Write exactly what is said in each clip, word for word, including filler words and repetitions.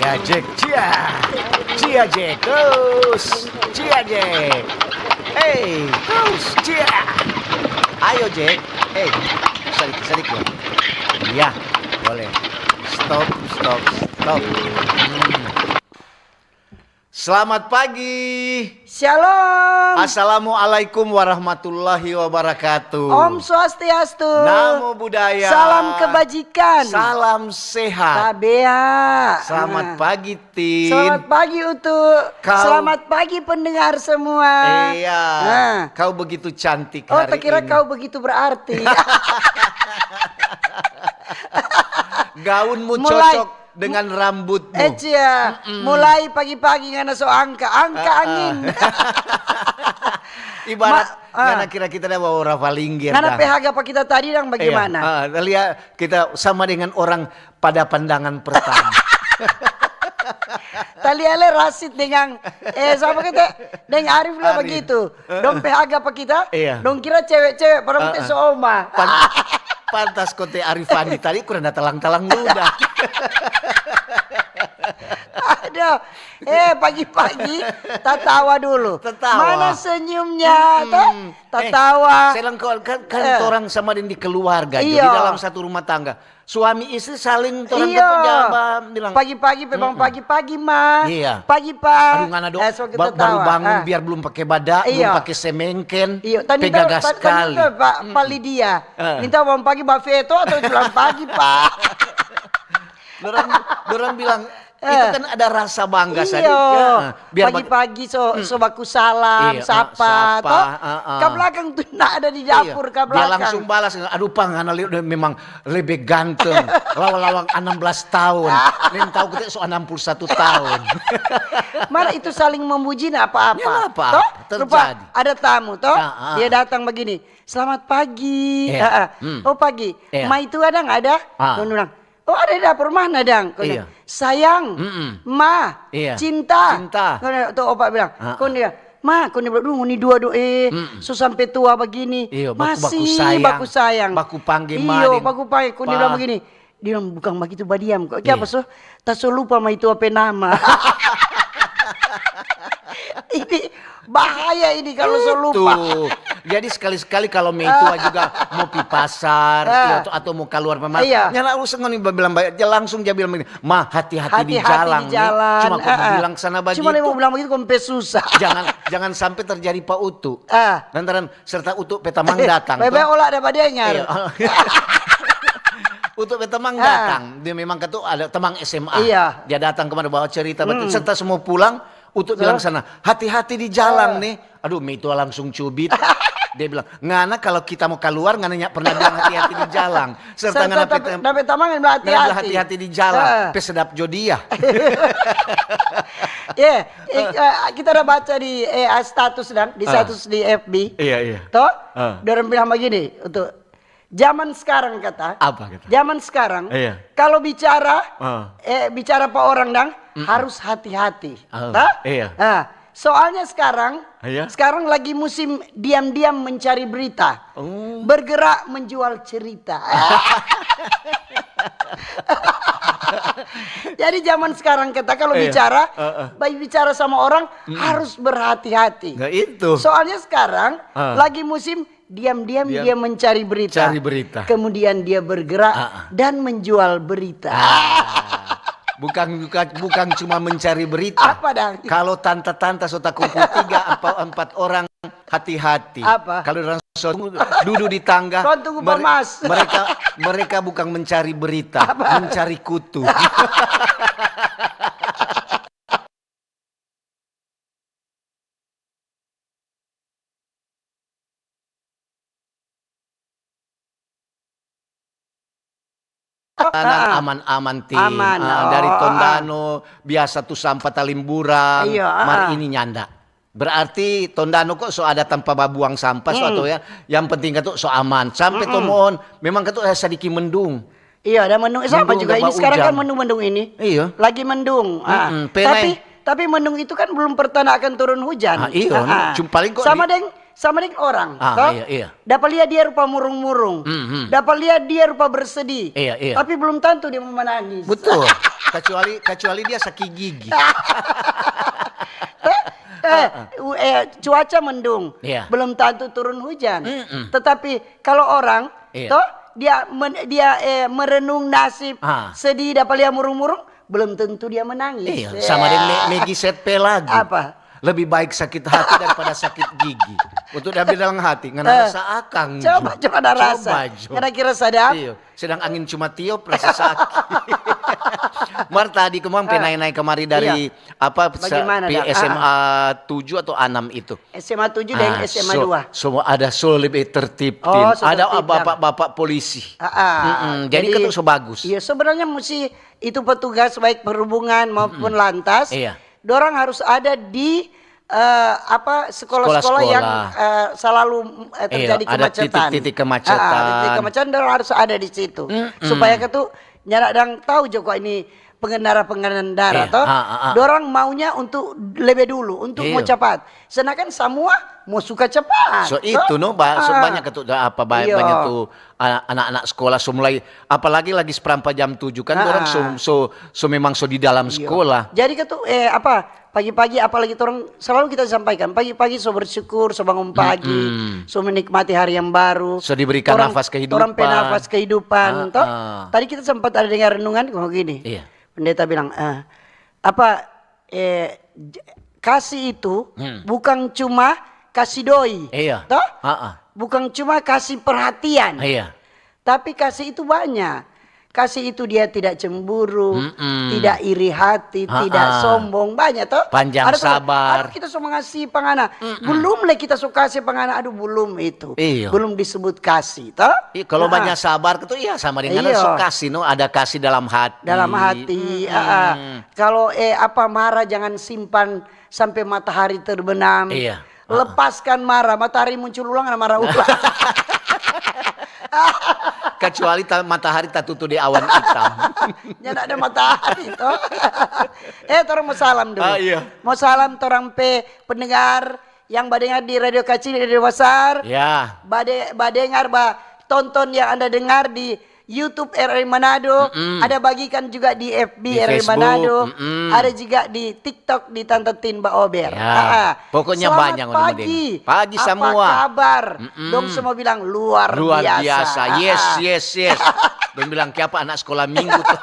Cia, Jack, cia. Cia, Jack, terus. Cia, Jack. Hey, terus, cia. Ayo, Jack. Hey, sedikit, sedikit. Iya, boleh. Stop, stop, stop. Hmm. Selamat pagi. Shalom. Assalamualaikum warahmatullahi wabarakatuh. Om Swastiastu. Namo Buddhaya. Salam kebajikan. Salam sehat. Tabea. Selamat Nah. pagi, Tin. Selamat pagi, Utu. Kau Selamat pagi, pendengar semua. Iya. Nah. Kau begitu cantik Oh, hari tak kira ini. kau begitu berarti. Gaunmu Mulai cocok dengan rambutmu. Eh, cia. Mm-mm. Mulai pagi-pagi ngana so angka, angka Ah, ah. angin. Ibarat Ma-, ah. ngana kira kita ada bawa ravalinggi, Ngana dang. P H G apa kita tadi, dang, Iya, bagaimana? ah, lia kita sama dengan orang pada pandangan pertama. Talia le Rasid dengan, eh, siapa kita? Deng Arif le Arif. begitu. Dong P H G apa kita? Iya. Dong kira cewek-cewek, padahal kita Heeh. seoma. Pan-, pantas kote Arifandi tadi kurang ada talang-talang luda. Aduh, eh, pagi-pagi tatawa dulu. Tatawa. Mana senyumnya, Mm-mm. toh? Eh, Tatawa. Sekarang kau kan, kan Eh. torang sama deng di keluarga, Iya. jadi dalam satu rumah tangga. Suami istri saling torang Iya. ketu jaba bilang, Pagi-pagi, pe bang, Mm-mm. pagi-pagi, Ma. Iya. Pagi, Pa. Aduh, ngana do, Eh, so kita ba-, baru tawa. bangun, Ah. biar belum pake bada, Iya. belum pake semengken, Iya, tadi pe gaga tahu, tadi, tadi sekali. tahu, Pak, Mm-mm. Pak Lydia. Eh. Minta bang pagi, Pak Feto, atau bilang pagi, Pak. Dorang, dorang bilang, itu Eh. kan ada rasa bangga Iyo. sadiki. Heeh. Biar bag- Pagi-pagi so, Mm. so baku salam, Iya, sapa, sapa, toh? heeh. Ka belakang tu nda ada di Iya. dapur, ka Dia belakang. langsung balas, "Aduh, Pang, ngana li-, memang lebe ganteng. Lawang-lawang enam belas tahun. Neng tau kita so enam puluh satu tahun." Mar itu saling memuji, nda apa-apa. Ya, nda apa-apa. Toh? Terjadi. Rupa ada tamu, toh? Ah, ah. Dia datang begini, "Selamat pagi." Iya. Ah, ah. Hmm. "Oh, pagi. Iya. Ma itu ada nggak ada?" Ah. Kong bilang, "Oh, ada di dapur, mana, dang?" Kong dia, Iya. "Sayang, Mm-mm. Ma, Iya. cinta." Cinta. Kong dia, tu opa bilang, Ah, Kong ah. dia, "Ma," kong dia bilang, "Duh, ngoni dua do, eh, Mm-mm. so sampe tua bagini, Iyo, baku, baku masih sayang. baku sayang." Baku pangge Iyo, ma deng baku pangge. Kong dia bilang pa. begini, dia bilang, "Bukang bagitu badiam ko. Kiapa Iya. so? Ta so lupa ma itu apa nama." Ini bahaya ini kalau so lupa. Itu. Jadi sekali-sekali kalau meitua juga mau pi pasar, Ah. iya, atau, atau mau keluar memang, Iya. nyala usah ngoni bilang baik, dia langsung dia bilang begini, "Ma, hati-hati di Hati-hati jalan di nih." jalan, Cuma aku mau ah, ah. bilang sana Cuma dia mau begitu. bilang begitu, kong pe susah. Jangan, jangan sampai terjadi pa Utu. Ah. Lantaran serta Utu pe tamang datang, Bebe toh. olah ada badengar. Iya. Utu pe tamang Ah. datang. Dia memang katu ada tamang S M A. Iya. Dia datang kemari bawa cerita, Hmm. serta semua pulang, Utu So? bilang sana, "Hati-hati di jalan Ah. nih." Aduh, meitua langsung cubit. Dia bilang, "Ngana kalau kita mau keluar, ngana nyak pernah bilang hati-hati di jalan." Serta Serta ngana tapi, pe tam-, tapi tamang bilang ngana bilang hati-hati. hati-hati di jalan. Ah. Pe sedap jo dia. Ye, eh, eh, kita ada baca di, eh, status dang, di Ah. status di F B. Iya, iya. Toh? Ah. Dorang bilang begini, untuk zaman sekarang kata, Apa kata? zaman sekarang, Iya. kalau bicara, Ah. eh, bicara pa orang dang, Mm-mm. harus hati-hati. Ah, Toh? iya. Ah, soalnya sekarang, Iya. sekarang lagi musim diam-diam mencari berita. Oh. Bergerak menjual cerita. Jadi zaman sekarang kita kalau Iya. bicara, Heeh. baik bicara sama orang Mm-mm. harus berhati-hati. Nah, itu. Soalnya sekarang Ah. lagi musim diam-diam Diam. dia mencari berita. Cari berita. Kemudian dia bergerak Ah, ah. dan menjual berita. Ah. Bukan, bukan, bukan cuma mencari berita. Apa dang? Kalau tanta-tanta so takumpul tiga, empa-, empat orang, hati-hati. Apa? Kalau orang so dudu di tangga, Kau tunggu mere-, pamas. mereka, mereka bukan mencari berita, Apa? mencari kutu. Tanang Ah. aman-aman, Tin. Aman, Ah, dari oh, ah. Tondano, biasa tu sampah talimburan, Iya, mar ah. ini nyanda. Berarti Tondano kok so ada tampa babuang sampah, so Mm. atau ya, yang penting katu so aman. Sampe Mm-mm. to mohon, memang katu, eh, sadiki mendung. Iya, ada mendung. Eh, sama Mendung juga ada ini bau sekarang kan hujan. mendung-mendung ini. Iya. Lagi mendung. Ah, Mm-mm, penai. tapi, tapi mendung itu kan belum pertanda akan turun hujan. Ah, iya, Ah, ah. cuma paling kok Sama di deng sama deng orang, Ah, toh? Iya, iya. Dapa lia dia rupa murung-murung. Mhm. Dapa lia dia rupa bersedih. Iya, iya. Tapi belum tantu dia mau menangis. Betul. Kecuali kecuali dia sakit gigi. Eh, u- eh, cuaca mendung, Iya. Belum tantu turun hujan. Mm-mm. Tetapi kalau orang, Iya. toh, dia men- dia eh, merenung nasib, Ah. Sedih, dapa lia murung-murung, belum tentu dia menangis. Iya, Ya. Sama dengan Me- Megi Setpe lagi. Apa? Lebih baik sakit hati daripada sakit gigi. Untuk dia bilang hati, ngana Eh, rasa akang. Coba, Jo. coba ada rasa. Coba, Jo. Ngana kira sadap? Iya, sedang angin cuma tiup rasa sakit. Mar tadi kemang pe nae-nae kemari dari apa sa- Bagaimana, pi Dang? S M A tujuh atau enam itu. S M A tujuh dan Ah, S M A so- dua. Semua ada so lebih tertib. Oh, Tin. so Ada tertib, Dang. bapak-bapak polisi. Ah, ah. Mm-mm, jadi ketuk so bagus. Iya, sebenarnya mesti itu petugas baik perhubungan maupun lantas, Iya. Dorang harus ada di eh, apa sekolah-sekolah Sekolah-sekolah. Yang eh, selalu eh, terjadi Iya, ada kemacetan. titik-titik kemacetan. Ah, titik kemacetan dorang harus ada di situ. Supaya ketu nyanda dang tahu jo kok ini pengendara-pengendara Iya, toh. ah, ah, ah. Dorang maunya untuk lebih dulu, untuk Iya. mau cepat. Sedangkan semua mau suka cepat. So toh? itu no ba, so Ah. banyak itu apa ba- Iya. banyak tu a- anak-anak sekolah so mulai apalagi lagi seperempat jam tujuh kan Ah. orang so so so memang so di dalam sekolah. Jadi ketu eh apa pagi-pagi apalagi orang selalu kita sampaikan pagi-pagi so bersyukur so bangun pagi so menikmati hari yang baru So diberikan Orang- nafas kehidupan. Orang pe nafas kehidupan Ah, toh ah. Tadi kita sempat ada dengar renungan kok gini Iya. Pendeta bilang eh, apa eh j- kasih itu Hmm. Bukan cuma kasih doi Iya. toh Ah, ah. Bukan cuma kasih perhatian Iya. Tapi kasih itu banyak. Kasih itu dia tidak cemburu, Mm-mm. tidak iri hati, Ha-ha. tidak sombong, banyak toh. Panjang Ada toh, sabar. Aduh kita so mengasihi pangana. Belum le kita so kasih pangana, aduh belum itu. Iya. Belum disebut kasih toh. Iya, kalau Ha-ha. Banyak sabar itu iya sama dengan Iya. So kasih no ada kasih dalam hati. Dalam hati. Mm-mm. Ah, ah. Kalau eh apa marah jangan simpan sampai matahari terbenam. Iya. Lepaskan marah, matahari muncul ulang ada marah ulang. Kecuali ta- matahari tatutu di awan hitam. Nyanda ada matahari toh. Eh, torang mau salam dulu. Ah, iya. Mau salam torang pe pendengar yang badengar di Radio Kacil, Radio Besar. Ya. Bade, badengar, ba tonton yang Anda dengar di YouTube R R I Manado, ada bagikan juga di F B Di R R I Facebook, Manado, mm-mm. Ada juga di TikTok di Tante Tin Baober. Ya, Ah, ah. pokoknya Selamat banyak ngoni pagi. Madeng. Pagi Apa semua. Kabar? Mm-mm. Dong semua bilang luar, Luar biasa. Biasa. Yes, Ah, ah. Yes, yes. Dong bilang kiapa anak sekolah minggu tuh.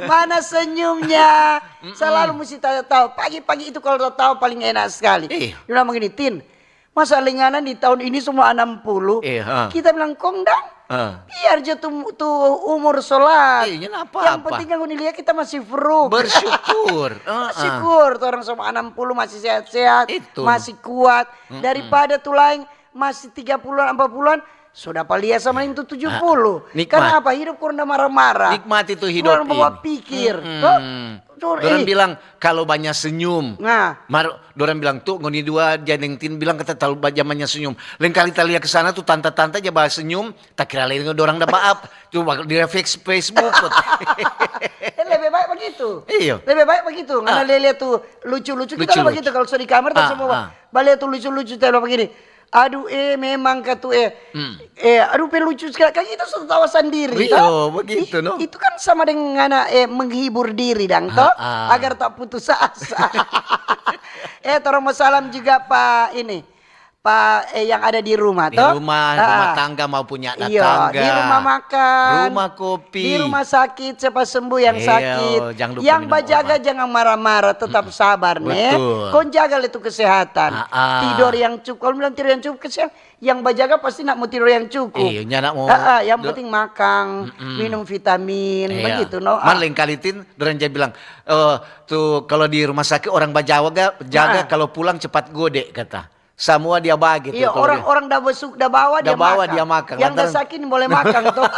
Mana senyumnya? Selalu mesti tawa-tawa. Pagi-pagi itu kalau tawa paling enak sekali. Iya. Dia bilang begini, Tin, masa lenganan di tahun ini semua enam puluh? Iya, ha. Kita bilang, kong dang, Ah. biar je tu, tu umur solat. Iya, nyanda apa-apa. Yang penting kan ngoni lia kita masih fruk. Bersyukur. Ah, ah. Syukur, tu orang semua enam puluh masih sehat-sehat, Itu. Masih kuat. Daripada tu lain masih tiga puluhan, empat puluhan, sudah palia sama yang tu tujuh puluh. Nikmat. Karena apa? Hidup kurang marah-marah. Nikmati tu hidup Kurang bawa ini. pikir. Mm-mm. Toh? Tuh, Dorang eh. bilang kalau banyak senyum. Nah. Mar, dorang bilang tuh ngoni dua jadeng Tin bilang kata talu ba- jamannya senyum. Lain kali ta lia ke sana tuh tanta-tanta ja ba senyum, ta kira lain dorang da baap. Coba di face- Facebook. Eh, lebih baik begitu. Iya. Lebih baik begitu. Karena Ah. Lia-lia tuh lucu-lucu. Kita Lucu-lucu. Begitu kalau so di kamar Ah, semua. Ah. Balia tuh lucu-lucu, telo begini. Aduh, eh, memang katu, eh. Hmm. Eh, aduh, pe lucu sekali. Kan itu so tawa sandiri, Iya, toh? begitu, Ih, no? Itu kan sama dengan ngana, eh, menghibur diri, dang, toh? Ah, ah. Agar tak putus asa. Eh, torang mau salam juga pa ini. Pa, eh, yang ada di rumah, Di toh? rumah, Ah, rumah ah. tangga maupun nyanda Iya, tangga. Di rumah makan. Rumah kopi. Di rumah sakit, cepat sembuh yang Iya, sakit. jangan lupa Yang minum bajaga obat. Jangan marah-marah, tetap sabar, nih. Betul. Kong jaga le tu kesehatan. Ah, ah. Tidur yang cukup. Kalau bilang tidur yang cukup, kesian. Yang bajaga pasti nak mau tidur yang cukup. Iya, nyanda mau Ah, ah, yang do- penting makan, Mm-mm. minum vitamin, Iya. begitu, no? Man Ah. Lain kali Tin, dorang jadi bilang, eh, tuh kalau di rumah sakit orang bajaga, jaga Ah. Kalau pulang cepat gode, kata. Samua dia bagi tuh. Iya, Kalau orang dia- orang da besuk, da bawa, Da dia bawa, makan. dia makan. Yang da Lantaran sakit boleh makan, toh.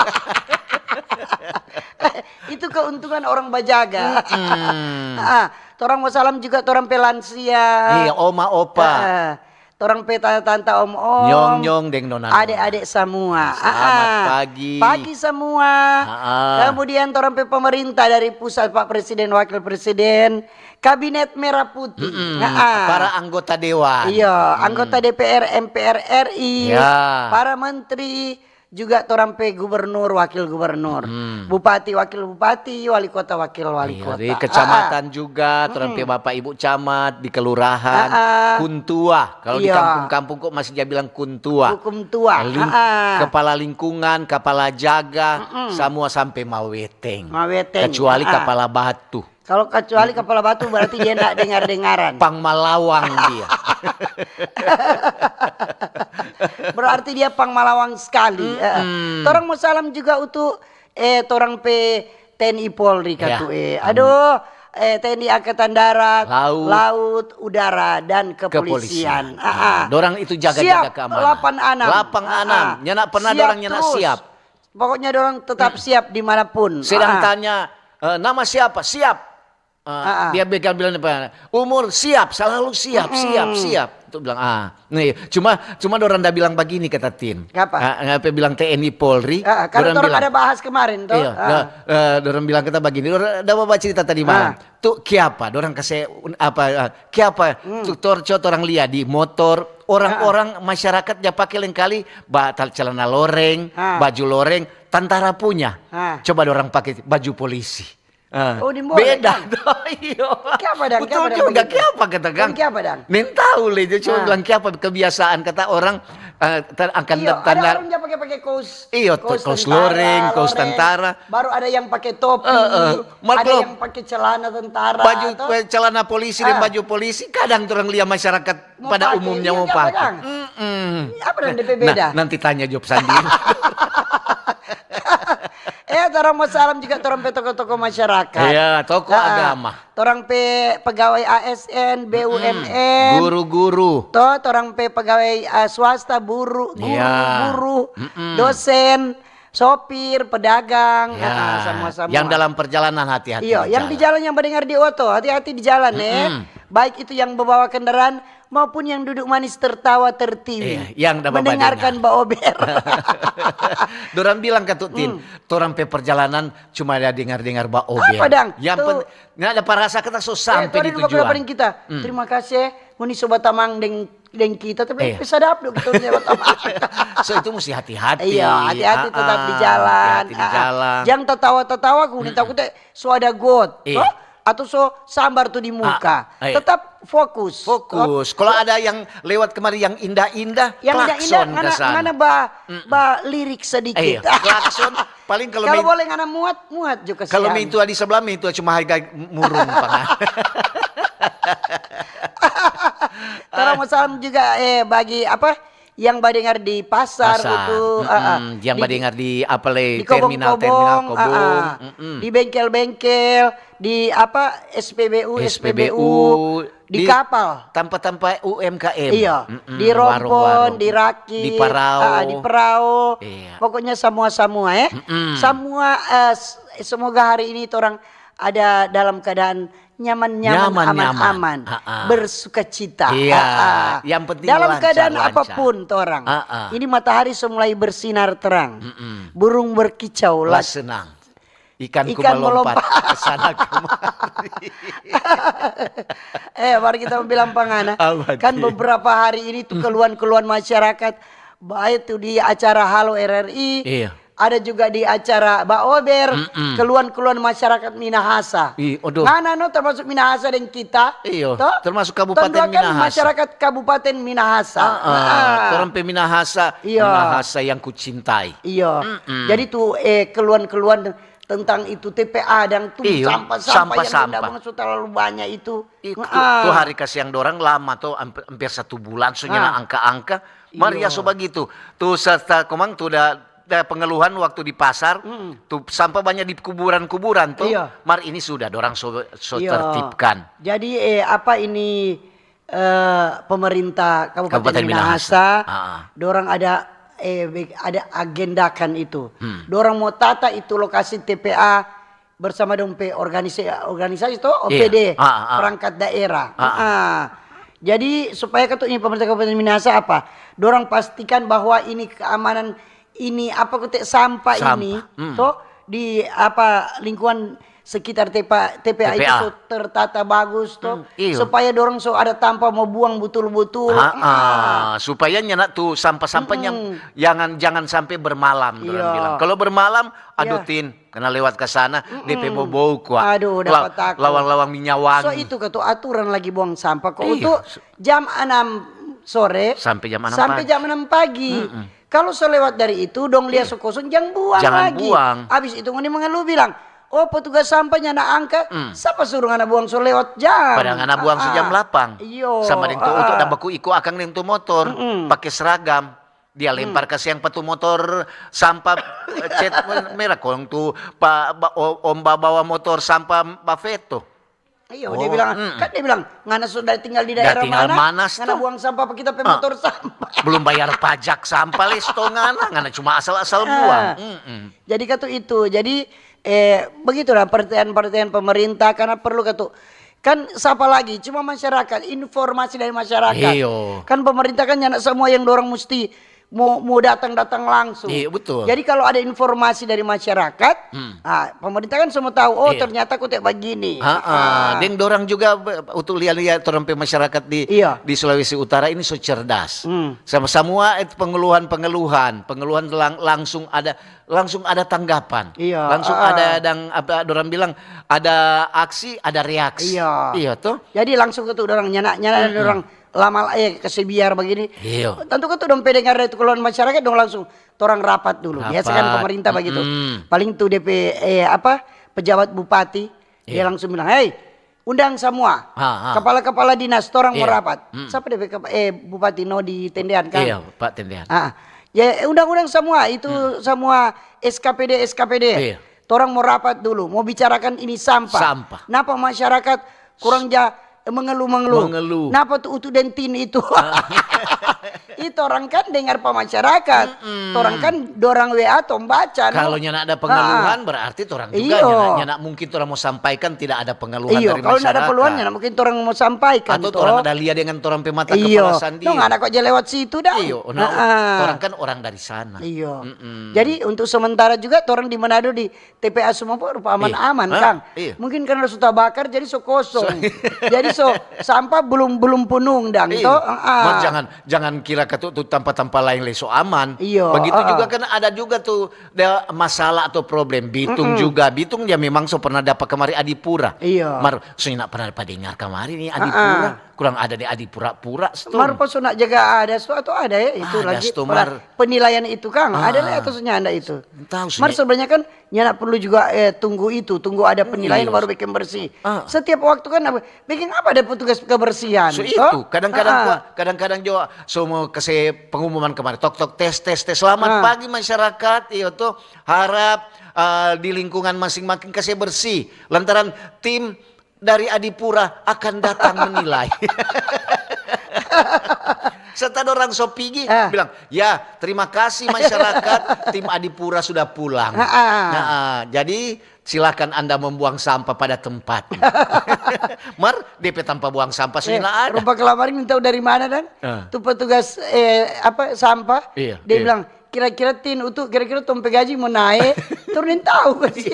Itu keuntungan orang bajaga. Hmm. Ah, torang mau salam juga torang pe lansia. Iya, oma, opa. Ah, Torang pe tanta-tanta, om-om, nyong-nyong deng nona-nona, ade-ade samua. Selamat pagi. Pagi samua. Kemudian torang pe pemerintah dari pusat, Pak Presiden, Wakil Presiden, Kabinet Merah Putih. Para anggota dewan. Iya, anggota D P R, M P R R I, para menteri, juga torang pe gubernur, wakil gubernur, bupati, wakil bupati, wali kota, wakil wali kota. Iya, di kecamatan juga, torang pe bapak ibu camat, di kelurahan, kuntua. Kalau di kampung-kampung kok masih dia bilang kuntua. Hukum tua. Kepala lingkungan, kepala jaga, samua sampe maweteng. Maweteng. Kecuali kepala batu. Kalau kecuali kepala batu, berarti dia ndak dengar-dengaran. Pang malawang dia. Berarti dia pang malawang sekali. Torang mo salam juga untuk, eh, torang pe T N I Polri katu, eh. Aduh, eh, T N I Angkatan Darat, laut, udara, dan kepolisian. Dorang itu jaga-jaga keamanan. Siap, delapan anam. Delapan anam. Nyanda pernah dorang nyanda siap. Pokoknya dorang tetap siap dimanapun. Sedang tanya, eh, "Nama siapa?" "Siap." Eh, dia bilang apa? "Umur?" "Siap, selalu siap, siap, siap." Itu bilang, ah, nih, cuma, cuma dorang da bilang bagini, kata Tin. Apa? Ah, apa bilang T N I Polri, karena dorang ada bahas kemarin, toh. Iya, eh, dorang bilang kita bagini, dorang da bawa cerita tadi malam. Tu kiapa, dorang kase un-, apa, eh, kiapa, tu torco torang lia di motor, orang-orang masyarakat ja pake lengkali, ba-, tal-, celana loreng, baju loreng, tantara punya. Coba dorang pake baju polisi. Ah, oh, di mall, beda dang. Iyo. Kiapa dang? Betul juga, kiapa kata kang? Kiapa dang? Neng tahu le, dia cuma bilang kiapa kebiasaan kata orang, eh, ter-, akan iyo, ada tanda orang dia pakai-pakai kaos. Iyo, kaos loreng, kaos tentara. Baru ada yang pakai topi, ada yang pakai celana tentara, baju, eh, celana polisi dan baju polisi, kadang orang lia masyarakat pada umumnya mau pake. Apa dang depe beda? Nah, nanti tanya jawab sandiri. Eh, torang mo salam juga torang pe tokoh-tokoh masyarakat. Iya, tokoh agama. Torang pe pegawai A S N, B U M N. Guru-guru. To, torang pe pegawai, eh, swasta, buru, guru, dosen, sopir, pedagang, semua-semua. Yang dalam perjalanan hati-hati. Iyo, yang di jalan, yang mendengar di oto, hati-hati di jalan, eh. Baik itu yang membawa kendaraan maupun yang duduk manis tertawa tertiwi, eh, yang mendengarkan Baober. Dorang bilang katu Tin, torang pe perjalanan cuma ada dengar-dengar Baober. Apa dang? Yang pen-, nggak ada parasa kita so sampai di tujuan. Kita, terima kasih, eh, ngoni so batamang deng, deng kita, tapi pe sadap dong kita punya batamang. So itu mesti hati-hati. Iya, hati-hati tetap di jalan. Hati-hati di jalan. Jang tatawa-tatawa, ngoni takut, eh, so ada got. Iya. Atau so sambar tu di muka. Tetap fokus. Fokus. Kalau ada yang lewat kemari yang indah-indah, yang indah-indah, klakson ke sana. Ngana ba, ba lirik sedikit. Eh, iya, klakson. Paling kalau boleh ngana muat, muat juga. Kalau mintua di sebelah, mintua cuma harga murung pangan. Torang mo salam juga, eh, bagi apa? Yang badengar di pasar itu, yang badengar di apa lei, di terminal, terminal kobong, di bengkel-bengkel, di apa, S P B U, S P B U, di kapal, tampa-tampa U M K M. Iya, di rompon, di raki, di parao. Pokoknya samua-samua, eh. Samua, eh, semoga hari ini torang ada dalam keadaan nyaman-nyaman, aman-aman, bersukacita. Iya, yang penting dalam keadaan apapun, torang. Ini matahari so mulai bersinar terang. Burung berkicau, la senang. Ikan melompat ke sana kemari. Eh, baru kita bilang pangana. Kan beberapa hari ini tu keluhan-keluhan masyarakat, baik tu di acara Halo R R I, ada juga di acara Baober, keluhan-keluhan masyarakat Minahasa. Ngana no termasuk Minahasa deng kita, termasuk Kabupaten Minahasa. Masyarakat Kabupaten Minahasa. Torang pe Minahasa, Minahasa yang kucintai. Iyo. Jadi tu, eh, keluhan-keluhan tentang itu T P A dang tu, sampah-sampah yang dong so terlalu banyak itu. Tu hari kasiang dorang lama to, amper satu bulan, so nyanda angka-angka. Mar ya so bagitu. Tu serta komang tu da pengeluhan waktu di pasar, tu sampah banyak di kuburan-kuburan to. Mar ini sudah dorang so, so tertibkan. Jadi, eh, apa ini, eh, pemerintah Kabupaten Minahasa, dorang ada, eh, ada agendakan itu. Dorang mo tata itu lokasi T P A bersama dong pe organisa-, organisasi to, O P D, perangkat daerah. Jadi supaya katu ini pemerintah Kabupaten Minahasa apa? Dorang pastikan bahwa ini keamanan ini apa kote sampah ini Hmm. toh di apa lingkungan sekitar TPA, TPA itu TPA. So tertata bagus toh Hmm, iyo. Supaya dorang so ada tampa mo buang butul-butul. Ah, ah, supaya nyana tu sampah-sampahnya jangan jangan sampai bermalam dorang Iya. bilang. Kalau bermalam, aduh Iya. Tin, karena lewat ke sana, D P bobou kuat. Aduh, dapa Law- takut. Lawang-lawang minyak wangi. So itu katu aturan lagi buang sampah kok Iya. Untuk jam enam sore Sampai jam enam sampai pagi. Jam enam pagi. Kalau so lewat dari itu dong lia so kosong jang buang Jangan lagi. Buang. Habis itu ngoni mengeluh bilang, "Oh, petugas sampahnya na angka, siapa suruh ngana buang so lewat jam?" Padahal ngana buang so jam delapan. Iyo. Sama deng tu untuk da baku iko akang deng tu motor, pakai seragam. Dia lempar kasiang pa tu motor sampah cat merah kong tu pa ba- o- om ba- bawa motor sampah bafeto. Iyo, dia bilang, kan dia bilang, "Ngana sudah tinggal di daerah tinggal mana? Mana, Ngana sto? Buang sampah pa kita pe motor sampah." Belum bayar pajak sampah le sto ngana, ngana cuma asal-asal buang. Mm-mm. Jadi katu itu, jadi eh begitulah perhatian-perhatian pemerintah karena perlu katu kan siapa lagi cuma masyarakat, informasi dari masyarakat. Iyo. Kan pemerintah kan nyanda semua yang dorang mesti mau mau datang-datang langsung. Iya, betul. Jadi kalau ada informasi dari masyarakat, ah, pemerintah kan semua tahu, oh ternyata kote bagini. Ah, ah. Deng dorang juga be- untuk lia-lia torang pe masyarakat di Iya. di Sulawesi Utara ini so cerdas. Sama semua itu pengeluhan-pengeluhan, pengeluhan lang- langsung ada langsung ada tanggapan. Iya, Langsung ah. Ada dang apa dorang bilang ada aksi, ada reaksi. Iya. Iya toh? Jadi langsung katu dorang nyanda nyanda dorang lama eh kase biar bagini. Iya. Tentu katu dong pe dengar dari tu keluhan masyarakat dong langsung torang rapat dulu. Biasa kan Rapat. Pemerintah bagitu. Mm-mm. Paling tu depe eh apa pejabat bupati dia Iya. Langsung bilang, "Hei, undang semua Ah, ah. kepala-kepala dinas torang mau Iya. Rapat." Siapa depe kepa- eh bupati no di Tendean kan? Iya, Pak Tendean. Ah, ya undang-undang semua itu semua S K P D S K P D. Iya. Torang mau rapat dulu, mau bicarakan ini sampah. Sampah. Napa masyarakat kurang ja mengeluh-mengeluh. Mengeluh. Napa tu utu dentin itu? Itu orang kan dengar pa masyarakat. Torang kan dorang W A tong baca no. Kalau nyanda ada pengeluhan, berarti torang juga Iyo. Nyanda, nyanda mungkin torang mau sampaikan tidak ada pengeluhan Iyo, dari kalau ndak ada masyarakat. Pengeluhan nyanda mungkin torang mau sampaikan Atau to. Torang ada lia dengan torang pe mata Iyo. Kepala sandi. No, ngana kok aja lewat situ dah. Iyo, nah, torang kan orang dari sana. Iyo. Jadi untuk sementara juga torang di Manado di T P A semua rupa aman-aman Iya. Kang. Iya. Mungkin karena sudah bakar jadi so kosong. Jadi so sampah belum belum punung dang Iya. to. Ah, ah. Mar jangan jangan kira katu tu tampa-tampa lain le so aman. Iyo, Begitu ah, juga ah. Kan ada juga tu da masalah atau problem Bitung juga. Bitung dia memang so pernah dapa kamari Adipura. Iyo. Mar so nyanda pernah dapa dengar kamari ni Adipura. Kurang ada ni Adipura-pura sto. Mar po so nak jaga ada sto atau ada ya itu Ada lagi sto, pela- Mar. penilaian itu Kang. Ada Ah. le atau so nyanda itu. Tahu so Mar nya- sebenarnya kan nyanda perlu juga eh, tunggu itu, tunggu ada penilaian Iya. Baru bikin bersih. Ah. Setiap waktu kan apa- bikin apa ada petugas kebersihan? So Toh? itu kadang-kadang Ah. gua kadang-kadang jo so mau kase pengumuman kemarin tok tok tes tes tes selamat Ah. Pagi masyarakat iyo tuh harap eh, di lingkungan masing-masing kase bersih lantaran tim dari Adipura akan datang menilai. Serta dorang so pigi Ah. Bilang, "Ya, terima kasih masyarakat, tim Adipura sudah pulang." Ah, ah. Nah, ah, jadi silakan Anda membuang sampah pada tempatnya. Mar, depe tampa buang sampah Eh, sudah ada. Rupa kelamarin tahu dari mana dan? Ah. Tu petugas eh apa sampah. Iya, Dia iya. Bilang kira-kira tin utu kira-kira tong pe gaji mau naik. Turun tahu kan sih.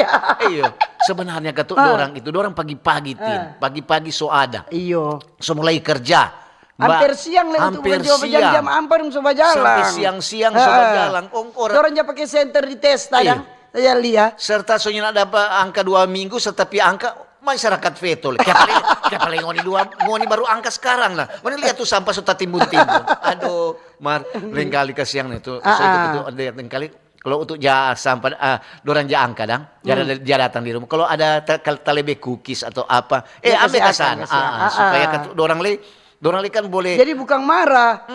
Iya, sebenarnya katu dorang itu dorang pagi-pagi tin, pagi-pagi so ada, Iyo. so mulai kerja. Mbak, Hampir siang le untuk hampir menjawab jam siang. Jam empat dong so bajalang. Sampai siang-siang so Heeh. Bajalang. Ong orang Dorang ja pakai senter di Testa Iya. Dang. Saya lihat. Serta so nyanda dapa angka dua minggu, serta pi angka masyarakat veto. Kiapa lei, kiapa lei ngoni dua, ngoni baru angka sekarang lah. Ngoni lihat tu sampah so tatimbun-timbun. Aduh, mar, lengkali kasiang nih tu. So itu Ah, itu ada lengkali. Kalau untuk ja sampah, ah, dorang ja angka dang, ja, ja datang di rumah. Kalau ada ta- kal- talebe kukis atau apa, eh Ya, ambil kasih ke akan, sana, kasih akan. Ah, ah, supaya Ah, ah. katu- dorang lei, dorang lei kan boleh. Jadi bukan marah.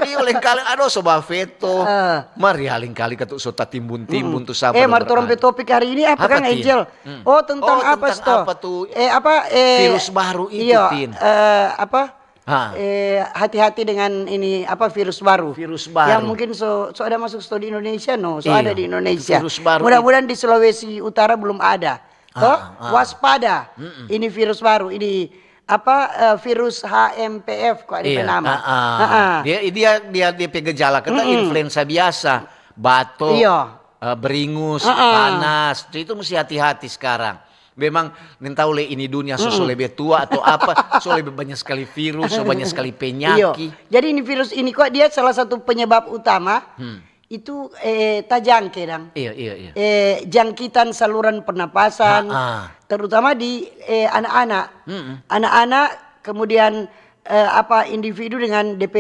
Iyo lengkali, aduh so ba veto. Ah. Mar ya lengkali katu so tatimbun-timbun tu sampah. Eh, Dong mar torang pe berangkat. Topik hari ini apa, Apa, Kang Tin? Angel? Hmm. Oh, tentang Oh, apa tentang sto? Apa tu? Eh, apa eh Virus baru itu, iya, Tin. Eh, apa? Ha. Eh, hati-hati dengan ini apa virus baru. Virus baru. Yang mungkin so so ada masuk sto di Indonesia no, so Iya. Ada di Indonesia. Virus baru Mudah-mudahan di Sulawesi Utara belum ada. Toh, Ah, ah. Waspada. Ini virus baru, ini apa, eh, virus H M P F kok ada. Iya, nama. Ah, ah. Ah, ah. Dia, dia, dia, dia pe gejala kata influenza biasa, batuk, iya, eh, beringus, ah, ah, panas. Itu mesti hati-hati sekarang. Memang nintau le ini dunia so, so lebe tua atau apa, so lebe banyak sekali virus, so banyak sekali penyakit. Iyo. Jadi ini virus ini kok dia salah satu penyebab utama. Hmm. Itu, eh, tajangke dang. Iya, iya, iya. Eh, jangkitan saluran pernapasan, ah, ah, terutama di, eh, anak-anak. Mm-mm. Anak-anak, kemudian, eh, apa, individu dengan D P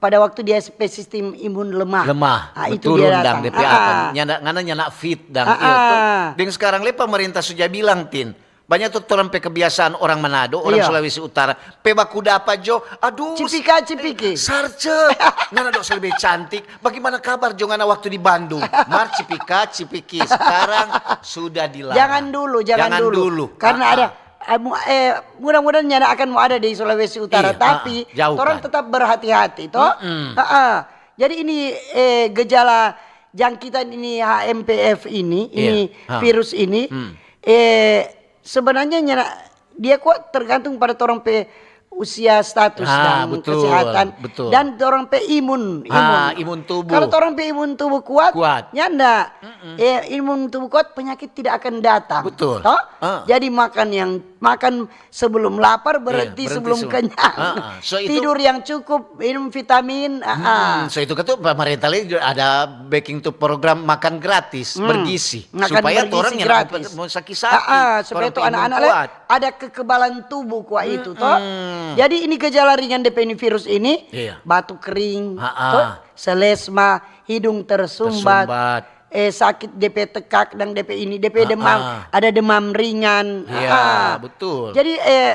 pada waktu dia pe sistem imun lemah. Lemah. Ah, itu turun dia dang datang. D P apa? Ah, ah. Nyanda, ngana nyanda fit dang. Ah, iya, ah, to. Deng sekarang le pemerintah sudah bilang, Tin, banyak tu torang pe kebiasaan orang Manado, orang, iya, Sulawesi Utara. Pe baku dapa jo, aduh, cipika, cipiki. Sarce, ngana dong so lebe cantik. Bagaimana kabar jo ngana waktu di Bandung? Mar cipika, cipiki. Sekarang sudah dilarang. Jangan dulu, jangan dulu. Karena ada, eh, mu-, eh, mudah-mudahan nyanda akan mau ada di Sulawesi Utara. Iya, tapi ah, ah, jauh, torang kan, tetap berhati-hati, to? Mm-mm. Ah, ah. Jadi ini, eh, gejala jangkitan ini H M P F ini, iya, ini, ah, virus ini, hmm, eh, sebenarnya nyanda, dia kok tergantung pada torang pe usia, status, ah, dan betul, kesehatan, betul, dan torang pe imun, ah, imun, imun tubuh. Kalau torang pe imun tubuh kuat, kuat, nyanda. Mm-mm. Eh, imun tubuh kuat, penyakit tidak akan datang. Betul. Toh? Ah. Jadi makan yang, makan sebelum lapar, iya, berhenti sebelum kenyang. Ah, ah. So itu, tidur yang cukup, minum vitamin. Ah, ah. Hmm, so itu kan tu pemerintah lagi ada bikin tu program makan gratis, hmm, bergizi. Makan bergizi gratis. Supaya torang nyanda mau saki-saki. Ah, ah, supaya torang tu pe imun anak-anak kuat. Ada kekebalan tubuh kuat itu, toh. Mm-mm. Jadi ini gejala ringan D P ini virus ini, iya, batuk kering, ah, ah, toh, selesma, hidung tersumbat, tersumbat, eh, sakit D P tekak dan D P ini, D P, ah, demam, ah, ada demam ringan. Iya, ah, ah, betul. Jadi, eh,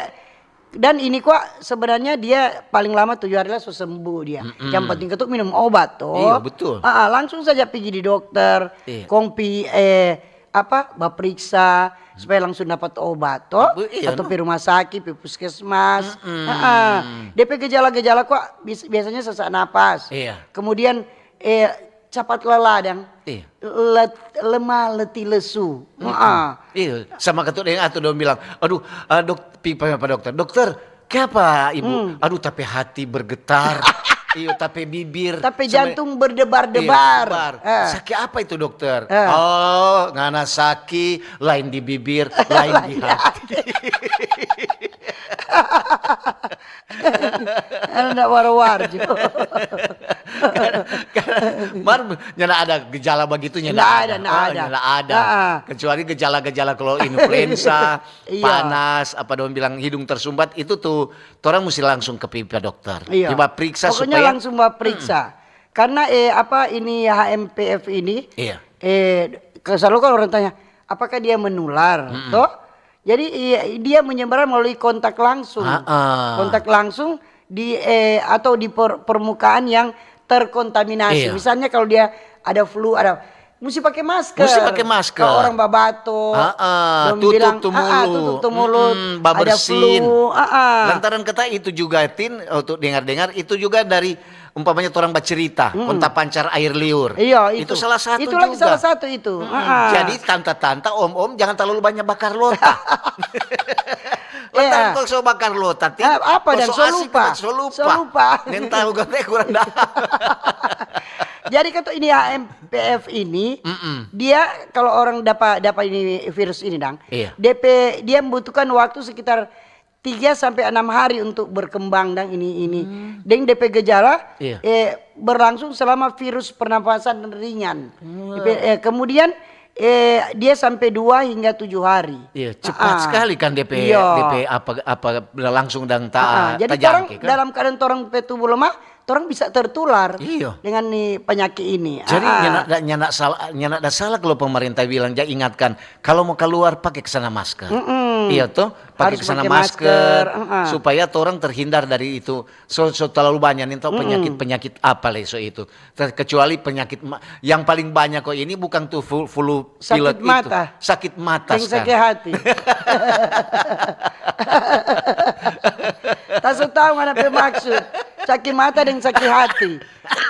dan ini kwa sebenarnya dia paling lama tujuh hari lah so sembuh dia. Mm-mm. Yang penting ketuk minum obat, toh. Iya, betul. Ah, ah, langsung saja pergi di dokter, iya, kong pi, eh, apa, baperiksa supaya langsung dapat obat, toh. Iya, atau no, pi rumah sakit, pi puskesmas. Mm-mm. Ah, ah. D P gejala-gejala kwa bis-, biasanya sesak napas. Iya. Kemudian, eh, capat lelah dang. Iya. Let-, lemah, letih, lesu. Mm-mm. Ah. Iya, sama ketuk deng atu dong bilang, "Aduh, ah, dok-, pi pa, pa dokter. Dokter, kiapa ibu?" Hmm. "Aduh, tapi hati bergetar." Iyo, tapi bibir. Tapi sama jantung berdebar-debar. Iya, berdebar. Eh. "Sakit apa itu, dokter?" Eh. "Oh, ngana sakit, lain di bibir, lain di hati." Anu nda war-war jo. Mar, nyanda ada gejala bagitu, nyanda ada. Nda ada, nda ada. Oh, nyanda ada. Ah, ah. Kecuali gejala-gejala kalau influenza, iya, panas, apa dong bilang hidung tersumbat, itu tuh torang musti langsung ke pi pa dokter. Iya. Pi baperiksa. Pokoknya supaya langsung baperiksa. Hmm. Karena, eh, apa ini H M P F ini, iya, eh, ke-, selalu kan orang tanya, "Apakah dia menular?" Mm-mm. Toh? Jadi, i-, dia menyebar melalui kontak langsung. Ah, ah. Kontak langsung di, eh, atau di per-, permukaan yang terkontaminasi. Iya. Misalnya kalau dia ada flu, ada, musti pake masker. Musti pake masker. Kalau orang babato, ah, ah, dong tutup bilang, tu ah, ah, mulut, tutup tu mulut, mm-mm, ada babersin. Flu, ah, ah. Lantaran kata itu juga, Tin, untuk dengar-dengar, itu juga dari umpamanya torang bacerita, hmm, kong tapancar air liur. Iya, itu. Itu salah satu juga. Itu lagi salah satu itu. Mm-mm. Ah, ah. Jadi tanta-tanta, om-om, jangan terlalu banyak bakar lota. Lantaran kong so bakar lota, Tin, ah, apa kong dang, so asik, lupa. Kong so lupa. So lupa. Neng tahu kata kurang dah. Jadi kata ini H M P F ini, mm-mm, dia kalau orang dapa, dapa ini virus ini dang, iya, D P, dia membutuhkan waktu sekitar tiga sampe anam hari untuk berkembang dang ini, ini. Hmm. Deng depe gejala, iya, eh, berlangsung selama virus pernapasan ringan. Wah. Depe, eh, kemudian, eh, dia sampe dua hingga tujuh hari. Iya, cepat sekali kan depe, iya, depe apa, apa langsung dang ta-, ah, ah. Jadi tajangke, torang kan? Dalam keadaan torang pe tubuh lemah, torang bisa tertular, iyo, dengan ni penyakit ini. Jadi, ah, ah, nyanda, nyanda sala-, nyanda salah kalau pemerintah bilang, ja ingatkan, kalau mo kaluar, pake kesana masker. Mm-mm. Iya to? Pake kesana masker, ah, ah, supaya torang terhindar dari itu. So, so terlalu banyak nih, tau, mm-mm, penyakit-penyakit apa le so itu. Ter-, kecuali penyakit ma-, yang paling banyak kok ini bukan tuh flu, flu pilek itu. Sakit mata. Sakit mata sekarang. Deng sakit hati. Ta so tau ngana pe maksud. Sakit mata deng sakit hati.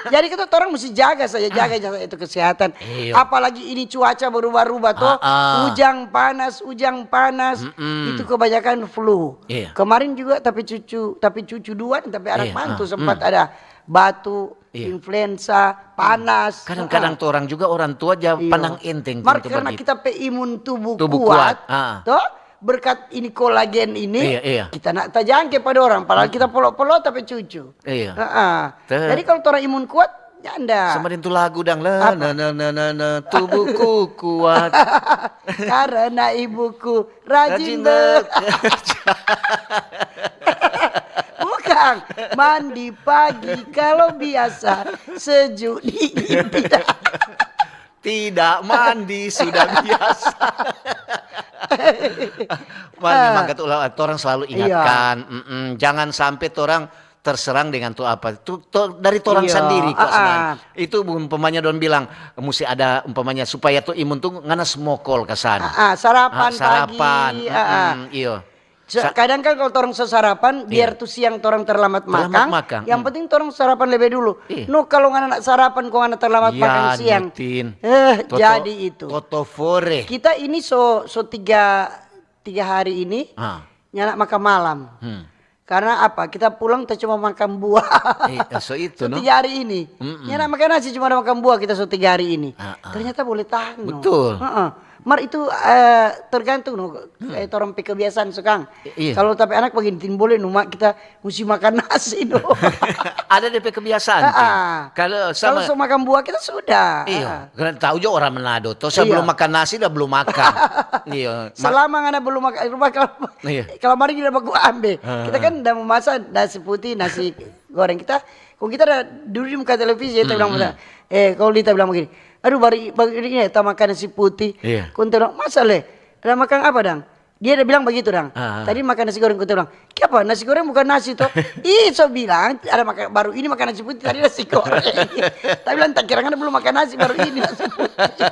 Jadi kita orang mesti jaga saja, jaga saja itu kesehatan. Iyo. Apalagi ini cuaca berubah-ubah toh. Ah, ah. Ujang panas, ujang panas. Mm-mm. Itu kebanyakan flu. Iya. Kemarin juga tapi cucu, tapi cucu dua, tapi anak mantu sempat ada batu, influenza, panas. Kadang-kadang tu orang juga orang tua ja pandang enteng. Mar karena kita pe imun tubuh kuat, toh, berkat ini kolagen ini, kita nak tajangke pa dorang, padahal kita polo-polo tapi cucu. Iya. Heeh. Jadi kalau torang imun kuat, nyanda. Sama deng tu lagu dang, la, na, na, na, na, na, tubuhku kuat. Karena ibuku rajin bekerja. Bukan, mandi pagi kalau biasa, sejuk dingin tidak. Tidak mandi sudah biasa. Mar, memang kata ulang, torang selalu ingatkan, mm-mm, jangan sampe torang terserang dengan tu apa. Tu, to, dari torang sandiri kok sebenarnya. Itu umpamanya dong bilang, musti ada umpamanya supaya tu imun tu ngana smokol ka sana. Ah, ah, sarapan pagi, mm-mm, iyo. Kadang kan kalau torang so sarapan, biar tu siang torang terlambat makang, yang penting torang sarapan lebe dulu. No, kalau ngana nak sarapan, kong ngana terlambat makang siang, eh, jadi itu. Toto fore. Kita ini so, so tiga, tiga hari ini, nyanda makang malam. Karena apa? Kita pulang, kita cuma makang buah. So tiga hari ini. Nyanda makang nasi, cuma ada makang buah kita so tiga hari ini. Ternyata boleh tahan, no. Betul. Mar itu, eh, tergantung, no, eh, torang pe kebiasaan, so kang. Kalau tapi anak begini, tin boleh, no, mak, kita musti makang nasi, no. Ada de pe kebiasaan, tin. Kalau so makang buah, kita sudah. Iyo, karena tahu jo orang Manado, to, sebelum makang nasi, dah belum makang. Iyo. Selama ngana belum makang, rumah kalau, kalau mari kita baku ambe. Kita kan dah memasak nasi putih, nasi goreng kita. Kong kita ada dudu di muka televisi, ya, kita bilang, eh, kalau Lita bilang begini, "Aduh, baru, baru ini ya, ta makan nasi putih." Kong ta bilang, "Masa le? Ada makan apa, dang?" Dia ada bilang begitu, dang. Tadi makan nasi goreng, kong ta bilang, "Kiapa? Nasi goreng bukan nasi, to?" Ih, so bilang, ada makan, baru ini makan nasi putih, tadi nasi goreng. Ta bilang, "Ta kira ngana belum makan nasi, baru ini nasi putih."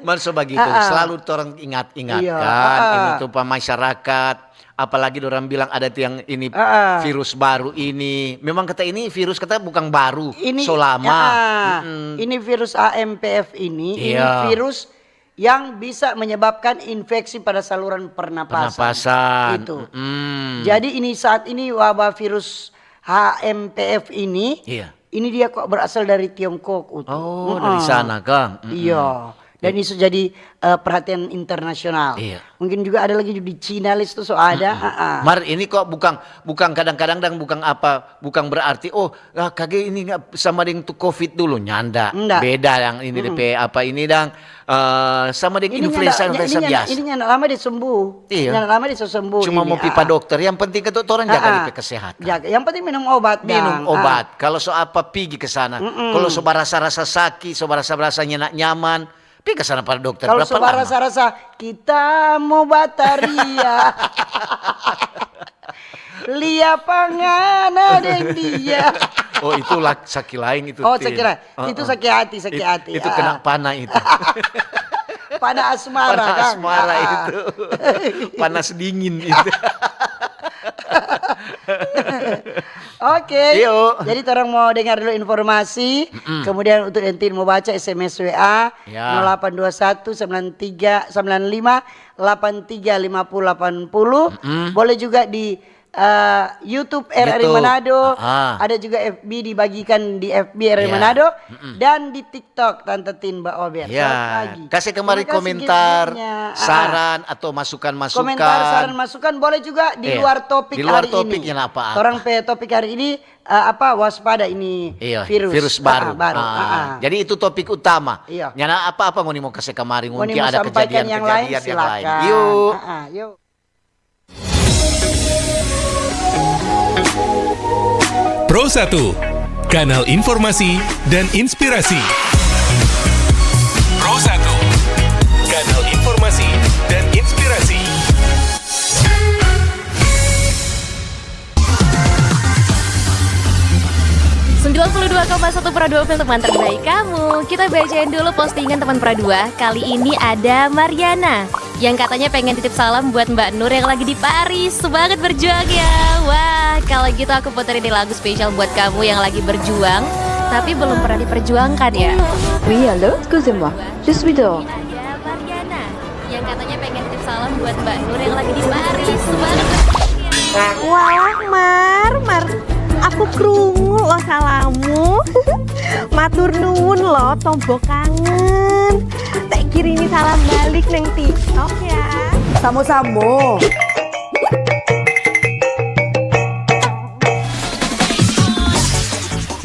Mar so bagitu, selalu torang ingat-ingatkan ini tu pa masyarakat. Apalagi dorang bilang ada tiang ini virus baru ini. Memang kata ini virus kata bukan baru, so lama. Ini virus A M P F ini, ini virus yang bisa menyebabkan infeksi pada saluran pernapasan. Pernapasan. Itu. Jadi ini saat ini wabah virus H M P F ini, ini dia kok berasal dari Tiongkok, Utu. Oh, dari sana, kang. Iya. Dan ini so jadi, eh, perhatian internasional. Iya. Mungkin juga ada lagi di Cina, Lis, tu so ada. Mar, ini kok bukan, bukan kadang-kadang dang bukan apa, bukan berarti, oh, ah, kage ini nggak sama deng tu covid dulu, nyanda. Beda yang ini de pe apa ini dang, eh, sama deng influenza, influenza biasa. Ini nyanda lama dia sembuh. Iya. Nyanda lama dia so sembuh. Cuma mau pi pa dokter, yang penting kata orang jaga de pe kesehatan. Jaga. Yang penting minum obat, minum obat. Kalau so apa, pigi ke sana. Kalau so barasa-rasa saki, so barasa-rasa nyanda nyaman, pi ke sana pa dokter. Kalau so barasa-rasa, kita mo bataria. Lia pangana deng dia. Oh, itu saki lain itu. Oh, saki lain. Itu saki hati, saki hati. Itu kena panah itu. Panah asmara, kang. Panah asmara itu. Panas dingin itu. Oke. Jadi torang mau dengar dulu informasi. Kemudian untuk nanti mau baca S M S W A, nol delapan dua satu sembilan tiga sembilan lima delapan tiga lima puluh delapan puluh. Boleh juga di, eh, YouTube R R I Manado. Ada juga F B, dibagikan di F B R R I Manado. Dan di TikTok, Tante Tin, Mbak Ober. Ya, selamat pagi. Kasih kemari komentar, saran, atau masukan-masukan. Komentar, saran, masukan boleh juga di luar topik hari ini. Torang pe topik hari ini, eh, apa, waspada ini virus. Virus baru. Jadi itu topik utama. Nyanda apa-apa ngoni mau kasih kemari, mungkin ada kejadian-kejadian yang lain. Silakan. Yuk. Pro satu, kanal informasi dan inspirasi. Pro satu, kanal informasi dan inspirasi. Sembilan puluh dua koma satu Pro dua F M, teman terbaik kamu. Kita bacain dulu postingan teman Pro dua. Kali ini ada Mariana yang katanya pengen titip salam buat Mbak Nur yang lagi di Paris. Semangat berjuang ya. Wah, Kalau gitu aku puterin nih lagu spesial buat kamu yang lagi berjuang, tapi belum pernah diperjuangkan ya. Oui, allô, excusez-moi, je suis dehors. Ada Mariana yang katanya pengen titip salam buat Mbak Nur yang lagi di Paris. Wah, Mar, Mar, aku krungu lo salammu. Matur nuwun lo, tombo kangen. Tak kirimi salam balik neng TikTok ya. Samo-samo.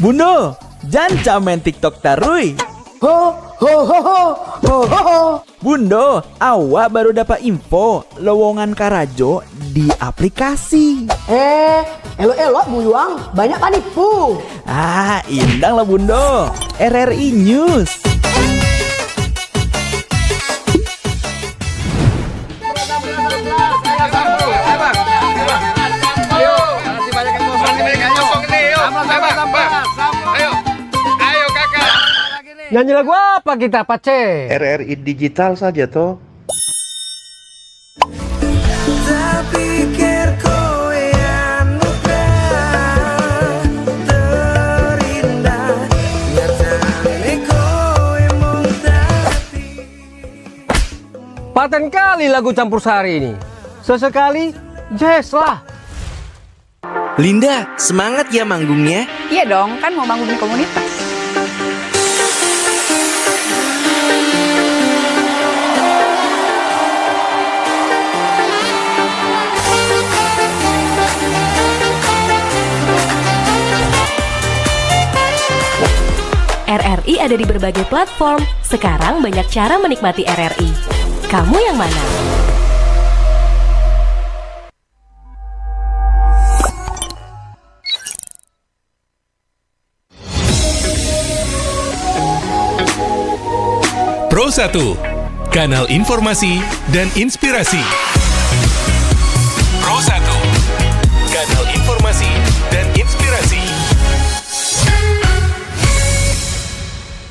Bundo, janca main TikTok tarui. Ho, ho, ho, ho, ho, ho, ho. Bundo, awak baru dapa info lowongan karajo di aplikasi. Eh, elo-elo buyuang, banyak panipu. Ah, indang lah Bundo. R R I News. Nyanyi lagu apa kita, Pace? R R I digital saja, toh. Paten kali lagu campur sari ini. Sesekali, jazz lah. Linda, semangat ya manggungnya. Iya dong, kan mau manggung di komunitas. R R I ada di berbagai platform. Sekarang banyak cara menikmati R R I. Kamu yang mana? Pro satu, kanal informasi dan inspirasi. Pro satu, kanal informasi dan inspirasi.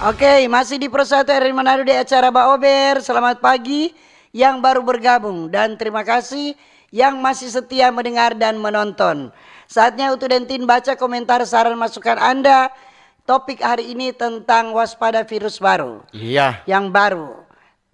Oke, masih di Pro satu R R I Manado di acara Baober. Selamat pagi yang baru bergabung dan terima kasih yang masih setia mendengar dan menonton. Saatnya Utu Dentin baca komentar, saran, masukan Anda. Topik hari ini tentang waspada virus baru. Iya. Yang baru.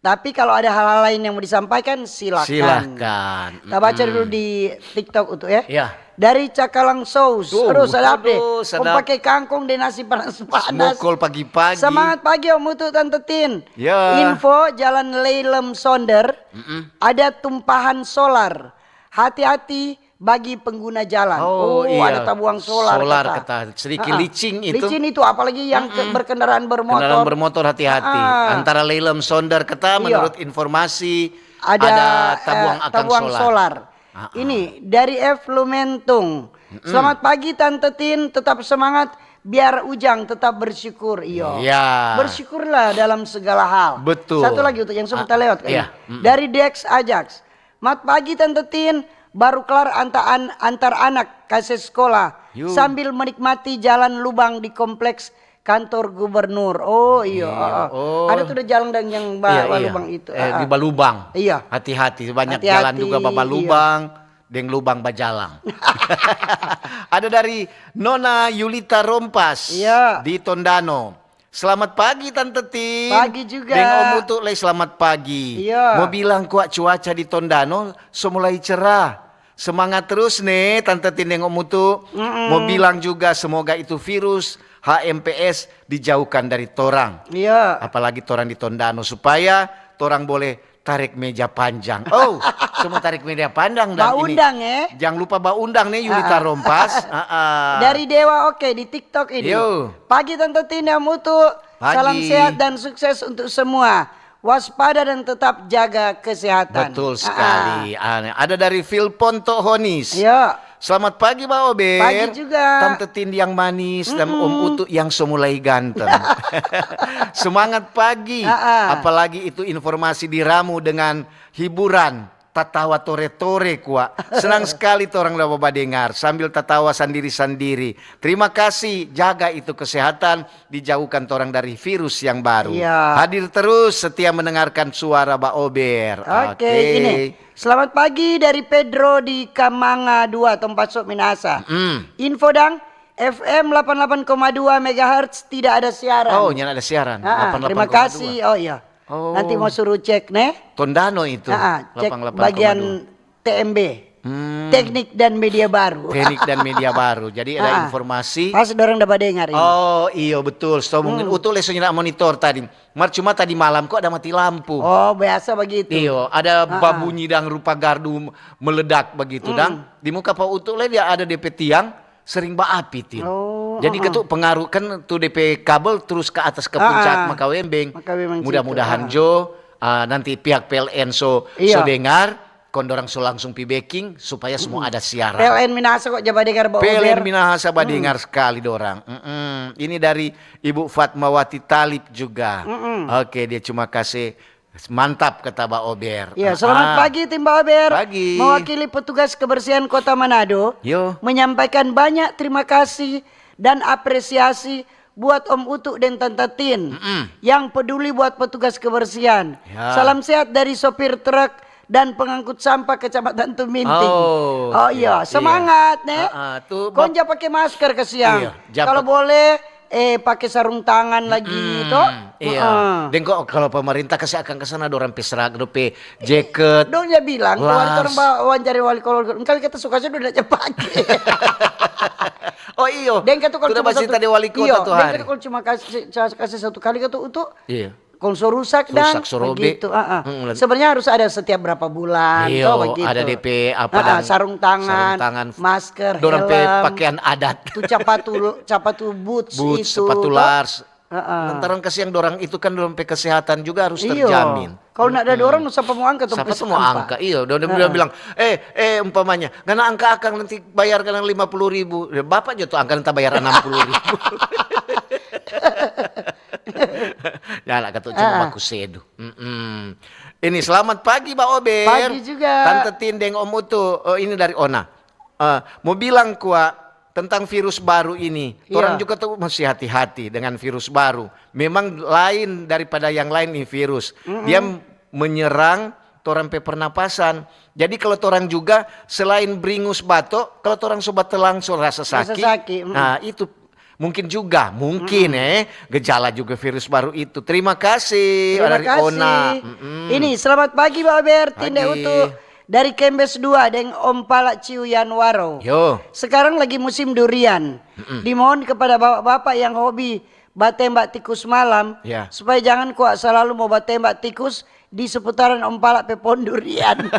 Tapi kalau ada hal-hal lain yang mau disampaikan, silakan. Silakan. Kita baca dulu di TikTok, Utu, ya. Iya. Dari Cakalang Sous. Tuh, aduh, sadap deh. Aduh, sadap. Kong pake kangkong deng nasi panas-panas. Smokol pagi-pagi. Semangat pagi, Om Utu, Tante Tin. Ya. Info Jalan Leilem Sonder, mm-mm, ada tumpahan solar. Hati-hati bagi pengguna jalan. Oh, oh, iya. Ada tabuang solar, solar kata. Kata. Sedikit, ah, ah, licin itu. Licin itu, apalagi yang ke-, mm-mm, berkendaraan bermotor. Kendaraan bermotor hati-hati. Ah, ah. Antara Leilem Sonder kata, iya, menurut informasi ada, ada tabuang, eh, akang tabuang solar. Solar. Ah, ah. Ini dari F Lumentung. Mm-mm. Selamat pagi Tante Tin, tetap semangat, biar ujang tetap bersyukur. Iyo. Iya. Bersyukurlah dalam segala hal. Betul. Satu lagi untuk yang sempat, ah, lewat kan. Iya. Mm-mm. Dari Dex Ajax. Mat pagi Tante Tin, baru kelar anta-, an-, antar anak kase sekolah, sambil menikmati jalan lubang di kompleks kantor gubernur. Oh, iyo. Iyo, heeh. Oh. Ada tuh da jalan dang yang ba-, iya, iya, balubang itu. Eh, heeh, di balubang. Iya. Hati-hati, banyak jalan juga babalubang, hati-hati, iya, deng lubang bajalang. Ada dari Nona Yulita Rompas, iya, di Tondano. Selamat pagi, Tante Tin. Pagi juga. Deng Om Utu lei selamat pagi. Iya. Mo bilang kwa cuaca di Tondano so mulai cerah. Semangat terus ne, Tante Tin deng Om Utu. Mm-mm. Mo bilang juga semoga itu virus H M P S dijauhkan dari torang. Iya. Apalagi torang di Tondano, supaya torang boleh tarek meja panjang. Oh, semua tarek meja panjang dan ini. Baundang, eh. Jang lupa baundang nih, Yulita Rompas. Ah, ah. Dari Dewa Oke di TikTok ini. Yo. Pagi Tante Tin deng Om Utu. Pagi. Salam sehat dan sukses untuk semua. Waspada dan tetap jaga kesehatan. Betul sekali. Ah, ah. Ada dari Phil Ponto Honis. Yo. Selamat pagi, Baober. Pagi juga. Tante Tin yang manis dan Om Utu yang so mulai ganteng. Semangat pagi. Ah, ah. Apalagi itu informasi diramu dengan hiburan. Tatawa tore-tore kwa. Senang sekali torang da badengar sambil tatawa sandiri-sandiri. Terima kasih, jaga itu kesehatan, dijauhkan torang dari virus yang baru. Iya. Hadir terus, setia mendengarkan suara Ba Ober. Oke, oke. Ini. Selamat pagi dari Pedro di Kamanga dua, Tompaso, Minahasa. Mm. Info dang, F M delapan delapan koma dua megahertz tidak ada siaran. Oh, nyanda ada siaran. Ah, terima kasih. Oh iya. Oh. Nanti mau suruh cek, ne? Tondano itu. Ah, cek delapan delapan koma dua. Bagian T M B. Hmm. Teknik dan media baru. Teknik dan media baru. Jadi ada informasi. Pas dorang da badengar ini. Oh, iyo, betul. So, mungkin Utu leso nyanda monitor tadi. Mar cuma tadi malam kok ada mati lampu. Oh, biasa begitu. Iyo, ada babunyi dang rupa gardu meledak begitu dang. Di muka pa Utu le dia ada depe tiang sering baapi, Tin. Oh, jadi ketu pengaruh kan tu depe kabel terus ke atas ke puncak Makawembeng. Makawembeng situ. Mudah-mudahan jo, ah, nanti pihak P L N so, so dengar, kong dorang so langsung pi beking supaya semua ada siaran. P L N Minahasa kok ja badengar, Ba Ober. P L N Minahasa badengar sekali dorang. Mm-mm. Ini dari Ibu Fatmawati Talib juga. Mm-mm. Oke, dia cuma kasih mantap, kata Ba Ober. Ya, selamat pagi, tim Ba Ober. Pagi. Mewakili petugas kebersihan Kota Manado, menyampaikan banyak terima kasih dan apresiasi buat Om Utu deng Tanta Tin yang peduli buat petugas kebersihan. Ya. Salam sehat dari sopir truk dan pengangkut sampah Kecamatan Tuminting. Oh, iya, semangat, ne. Kong ja pake masker, kasiang. Iya, kalau boleh, eh, pake sarung tangan lagi, to? Iya. Deng kok kalau pemerintah kasi akang ke sana, dorang pe seragam, pe jaket. Dong ja bilang, waktu orang ba-, wawancari wali kota, engkali kita suka saja udah ja pake. Oh, iyo. Deng katu kalau cuma satu, tadi wali kota tu hari. Deng katu kalau cuma kasi, kasi satu kali katu, Utu, iya. Kong so rusak dang, so robe. Begitu, ah, ah. Sebenarnya harus ada setiap berapa bulan, to, begitu. Ada depe apa dang, sarung tangan, masker, helm, dorang pe pakaian adat. Tu capatu, capatu boots itu, sepatu Lars. Lantaran kasiang dorang itu kan dorang pe kesehatan juga harus terjamin. Kalau ndak ada dorang, sapa mo angka tong pe sampah? Sapa tu mo angka? Iyo, dorang bilang, "Eh, eh, umpamanya, ngana angka akang nanti bayar ngana lima puluh ribu." Ya, bapak jo tu angka nanti bayar enam puluh ribu. Ya lah, kata cuma baku sedu. Mm-mm. Ini selamat pagi, Ba Ober. Pagi juga. Tanta Tin deng Om Utu, oh, ini dari Ona. Eh, mo bilang kwa tentang virus baru ini. Iya. Torang juga tu mesti hati-hati dengan virus baru. Memang lain daripada yang lain nih virus. Mm-mm. Dia menyerang torang pe pernapasan. Jadi kalau torang juga selain bringus bato, kalau torang so batelang so rasa saki. Rasa saki, mm. Nah, itu mungkin juga, mungkin, eh, gejala juga virus baru itu. Terima kasih, terima kasih. Ona. Mm-mm. Ini, selamat pagi, Ba Ober, Tin deng Utu. Pagi. Dari Kembes dua deng Om Pala Ciu Yanwaro. Yo. Sekarang lagi musim durian. Mm-mm. Dimohon kepada bapak-bapak yang hobi batembak tikus malam, ya, supaya jangan kwa salalu mo batembak tikus di seputaran Om Pala pe pohon durian.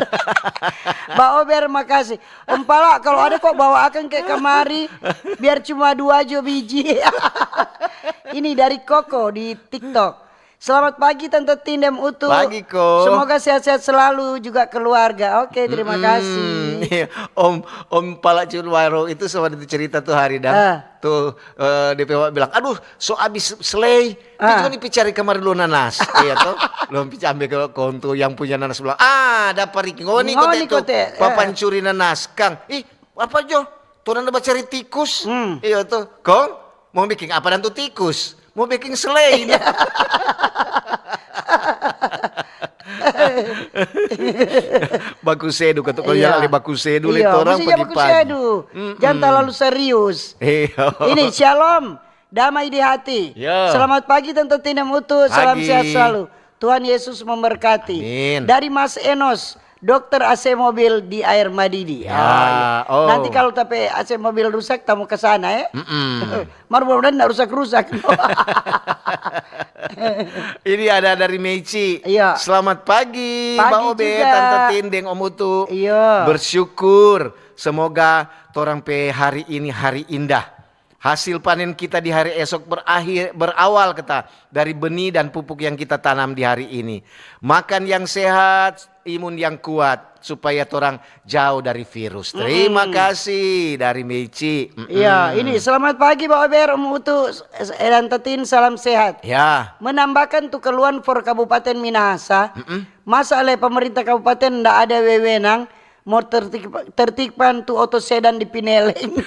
Ba Ober, makasih. Om Pala, kalau ada kok bawa akang ke kamari, biar cuma dua jo biji. Ini dari Koko di TikTok. Selamat pagi, Tanta Tin deng Utu. Pagi, Ko. Semoga sehat-sehat selalu juga keluarga. Oke, terima kasih. Iya. Om, Om Pala Ciu Yanwaro itu sama itu cerita tuh hari dah. Ah. Tuh, eh, depe wa bilang, "Aduh, so abis selei. Pi juga ni pi cari kamari dulu nanas." Iya toh. Belum pi ambe ke kontu yang punya nanas bilang, "Ah, ada pari ngoni kote tu. Ngoni kote, eh. Papancuri nanas, Kang." "Ih, apa jo? Torang da bacari tikus." Hmm. Iya toh. "Kong, mo biking apa dang tu tikus?" "Mo biking selei." Iya. Baku sedu, kata kong, iya, ya, baku sedu le, iya, torang pagi-pagi. Jang talalu serius. Iya. Ini, shalom, damai di hati. Ya. Selamat pagi, Tanta Tin deng Utu. Salam sehat selalu. Tuhan Yesus memberkati. Amin. Dari Mas Enos, dokter A C mobil di Air Madidi. Ya, oh, iya. Nanti kalau ta pe A C mobil rusak, ta mo ke sana, eh. Mm-mm. Mar mudah-mudahan nda rusak-rusak. Ini ada dari Meici. Iya. Selamat pagi, Ba Obe, Tanta Tin deng Om Utu. Iya. Bersyukur. Semoga torang pe hari ini hari indah. Hasil panen kita di hari esok berakhir, berawal kata dari benih dan pupuk yang kita tanam di hari ini. Makan yang sehat, imun yang kuat, supaya torang jauh dari virus. Terima kasih dari Meici. Mm-mm. Iya, ini selamat pagi Bapak Ber, Om Utu, eh, dan Tetin, salam sehat. Ya. Menambahkan tu keluhan for Kabupaten Minahasa, masa le pemerintah kabupaten nda ada wewenang mo tertip-, tertipkan tu oto sedan di Pineleng.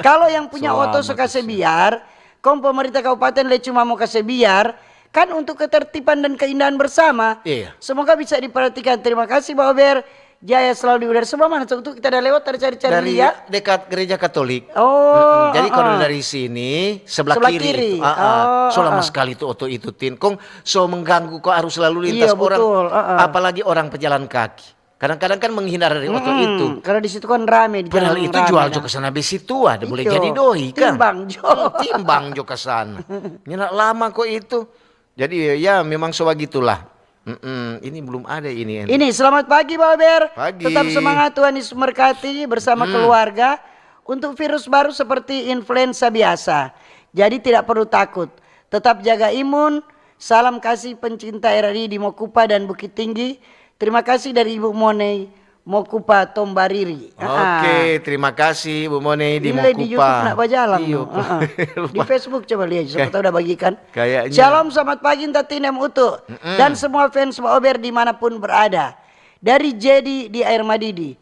Kalau yang punya oto so kase biar, kong pemerintah kabupaten le cuma mo kase biar, kan untuk ketertiban dan keindahan bersama. Iya. Semoga bisa diperhatikan. Terima kasih Bapak Ber. Jaya selalu di udara. Sebab mana tu kita ada lewat, ada cari-cari Dari lihat. Dekat gereja Katolik. Oh, Mm-mm. Jadi kalau ah, ah. dari sini sebelah, Sebelah kiri, kiri. Itu. Ah, ah. Oh, So lama ah, ah. Sekali tu oto itu, Tin. Kong so mengganggu ko arus lalu lintas Iya, orang, betul. Ah, ah. Apalagi orang pejalan kaki. Kadang-kadang kan menghindar dari oto Mm-mm. Itu. Karena di situ kan rame, di Padahal jalan itu rame, jual nah. Jo ke sana besi tua, ada boleh Iyo. Jadi doi kan. Timbang Jo. Hmm, timbang Jo ke sana. Nyana lama kok itu. Jadi ya memang so begitulah. Mm-mm. Ini belum ada ini. Ini selamat pagi Bapak Ber. Pagi. Tetap semangat, Tuhan Yesus memberkati bersama keluarga. Untuk virus baru seperti influenza biasa. Jadi tidak perlu takut. Tetap jaga imun. Salam kasih pencinta R R I di Mokupa dan Bukittinggi. Terima kasih dari Ibu Monei, Mokupa, Tombariri. Ah. Oke, terima kasih Bu Mone di Ini le di YouTube Mokupa. Nak bajalan. Iyo, Ah, ah. Di lupa. Facebook coba lihat, siapa tahu udah bagikan. Kayaknya. Shalom, selamat pagi Tati Dem Utu dan semua fans Baober dimanapun berada. Dari Jedi di Air Madidi.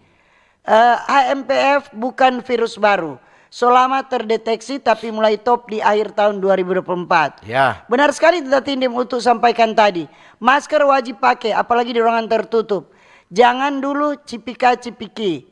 Eh, H M P F bukan virus baru. So lama terdeteksi tapi mulai top di akhir tahun dua ribu dua puluh empat. Ya. Benar sekali Tati Dem Utu sampaikan tadi. Masker wajib pakai, apalagi di ruangan tertutup. Jangan dulu cipika-cipiki.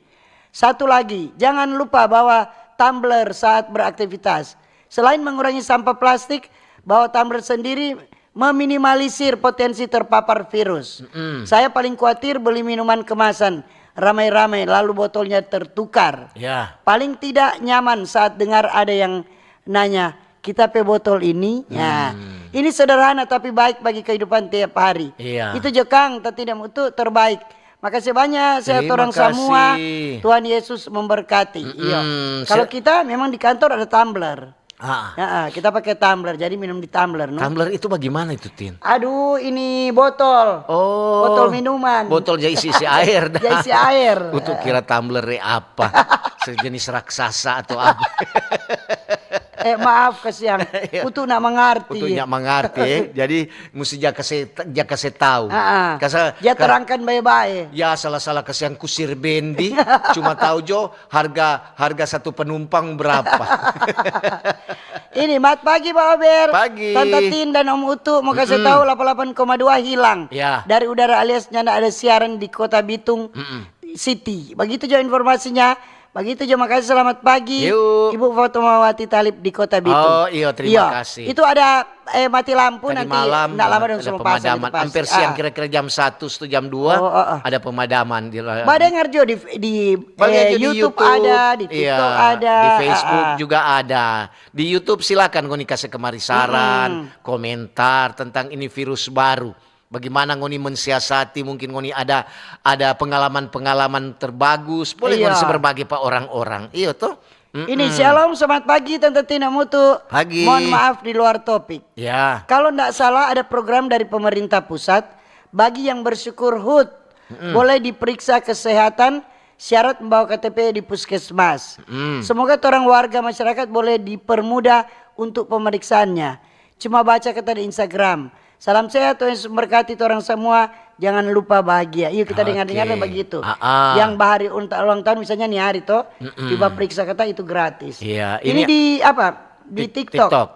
Satu lagi, jangan lupa bawa tumbler saat beraktivitas. Selain mengurangi sampah plastik, bawa tumbler sendiri meminimalisir potensi terpapar virus. Saya paling khawatir beli minuman kemasan ramai-ramai lalu botolnya tertukar. Ya. Paling tidak nyaman saat dengar ada yang nanya, "Kita pe botol ini?" Ya. Ini sederhana tapi baik bagi kehidupan tiap hari. Iya. Itu jo kang, Tati Dem Utu terbaik. Makasih banyak, sehat Terima orang semua. kasih. Tuhan Yesus memberkati. Mm-mm. Iya. Kalau Se- kita memang di kantor ada tumbler. Ah. Ya, kita pakai tumbler, jadi minum di tumbler, no? Tumbler itu bagaimana itu, Tin? Aduh, ini botol. Oh. Botol minuman. Botol jadi isi-isi air dah. Jadi isi air. Untuk kira tumbler apa? Sejenis raksasa atau apa? Eh, maaf, kasihan. Untuk nak mengerti. Untuk nyak mengerti, eh. Jadi mesti ja kase, ja kase tahu. Ah, ah. Kasa, Ja ka- terangkan bae-bae. Ya, salah-salah kasihan kusir bendi. Cuma tahu jo harga, harga satu penumpang berapa. Ini mat pagi Pak Ober. Pagi. Tante Tin dan Om Utu mau kasih tahu delapan puluh delapan koma dua hilang Ya. dari udara alias nyanda ada siaran di Kota Bitung City. Begitu jo informasinya. Begitu jo, makasih, selamat pagi. Yuk. Ibu Fatmawati Talib di Kota Bitung. Oh, iyo, terima kasih. Itu ada eh, mati lampu Tadi nanti malam ndak lama dong ada semua pasang pemadaman. Itu pasti. Hampir siang Ah. kira-kira jam satu atau jam dua Oh, oh, oh. Ada pemadaman di la- Badengar jo di, di, Bang, eh, ya, di YouTube, ada, di iya, TikTok ada, di Facebook ah, ah. Juga ada. Di YouTube silakan ngoni kasih kemari saran, komentar tentang ini virus baru. Bagaimana ngoni mensiasati, mungkin ngoni ada ada pengalaman-pengalaman terbagus, boleh Iya. ngoni berbagi pa orang-orang. Iyo toh? Mm-mm. Ini shalom, selamat pagi Tante Tina Mutu. Pagi. Mohon maaf di luar topik. Ya. Kalau ndak salah ada program dari pemerintah pusat bagi yang bersyukur HUT boleh diperiksa kesehatan, syarat membawa K T P di puskesmas. Semoga torang warga masyarakat boleh dipermudah untuk pemeriksaannya. Cuma baca kata di Instagram. Salam sehat, Tuhan Yesus memberkati torang semua. Jangan lupa bahagia. Iyo, kita dengar-dengar Oke. begitu. Ah, ah. Yang bahari unta-, ulang tahun misalnya nih hari toh, coba periksa kata itu gratis. Iya, Ini, ini di apa? Di Tik- TikTok. TikTok.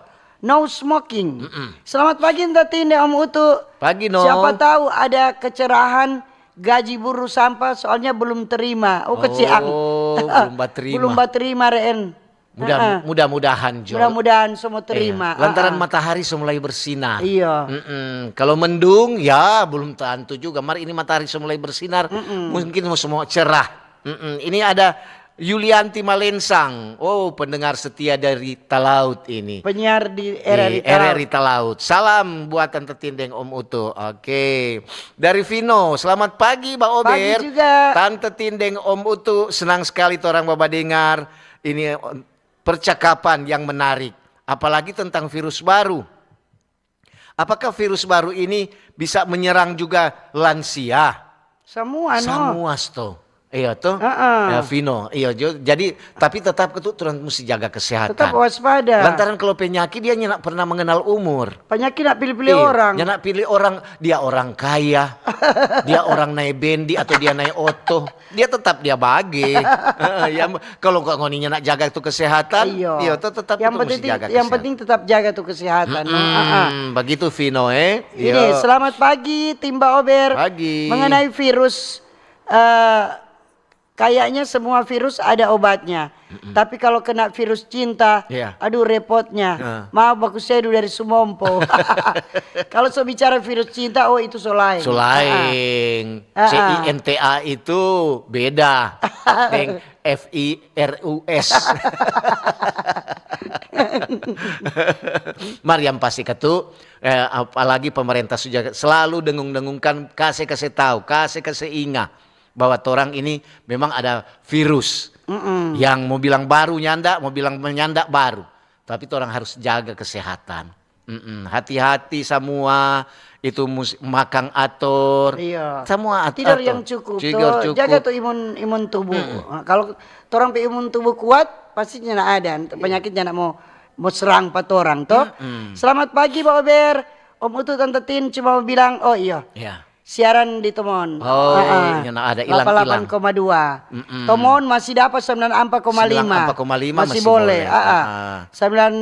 No smoking. Selamat pagi Tante Tina, Om Utu. Pagi, No. Siapa tahu ada kecerahan gaji buruh sampah soalnya belum terima. Oh, keciang. Oh, belum baterima. Belum baterima, Reen. Mudah, Heeh. mudah-mudahan jo. Mudah-mudahan semua terima. Iya. Lantaran Ah, ah. Matahari so mulai bersinar. Iya. Mm-mm. Kalau mendung, ya belum tentu juga. Mar ini matahari so mulai bersinar, mungkin mau semua cerah. Mm-mm. Ini ada Yulianti Malensang. Oh, pendengar setia dari Talaut ini. Penyiar di Di R R I Talaut. R R I Talaut. Salam buat Tante Tin deng Om Utu. Oke. Dari Vino, selamat pagi Ba Ober. Pagi juga. Tante Tin deng Om Utu, senang sekali torang babadengar. Ini percakapan yang menarik, apalagi tentang virus baru. Apakah virus baru ini bisa menyerang juga lansia? Semua, no. Semua sto. Iya to? Heeh. Ya, Vino. Iya jo. Jadi tapi tetap itu orang mesti jaga kesehatan. Tetap waspada. Lantaran kalau penyakit dia nyanda pernah mengenal umur. Penyakit nak pilih-pilih Iya, orang. Nyanda pilih orang, dia orang kaya, dia orang naik bendi atau dia naik oto, dia tetap dia bage. Heeh, ya, kalau kok ngoni nyanda jaga tu kesehatan, Iyo. iya, tetap yang itu penting, mesti jaga yang kesehatan. Penting tetap jaga tu kesehatan. No? Hmm, Ah, ah. Begitu Vino eh. Ini Iya. Selamat pagi Timba Ober. Pagi. Mengenai virus eh, kayaknya semua virus ada obatnya. Tapi kalau kena virus cinta, Iya. Aduh repotnya. Nah. Maaf baku sedu dari Sumompo. Kalau so bicara virus cinta, oh itu so lain. So lain. Ah, ah. C I N T A itu beda. Deng F I R U S. Mariam pasti ketu, eh, apalagi pemerintah sudah selalu dengung-dengungkan, kase kase tahu, kase kase inga bahwa torang ini memang ada virus yang mau bilang baru nyanda, mau bilang nyanda baru, tapi torang harus jaga kesehatan. Mm-mm. Hati-hati semua itu mus- makan atur. Iya. Semua at- Tidur atur. Yang cukup, Tidur toh. Cukup. Jaga tuh imun imun tubuh. Nah, kalau orang pe imun tubuh kuat, pasti nyanda ada penyakit nyanda mau mau serang pa torang toh. Selamat pagi Pak Ober. Om Utu Tante Tin cuma mau bilang, oh iya. Ya. Siaran di Tomon. Oh, Ah, ah. Nyanda ada, ilang, Delapan koma dua. Tomon masih dapat sembilan empat koma lima. Sembilan empat koma lima masih boleh. Boleh. Ah, ah. Ah. Sembilan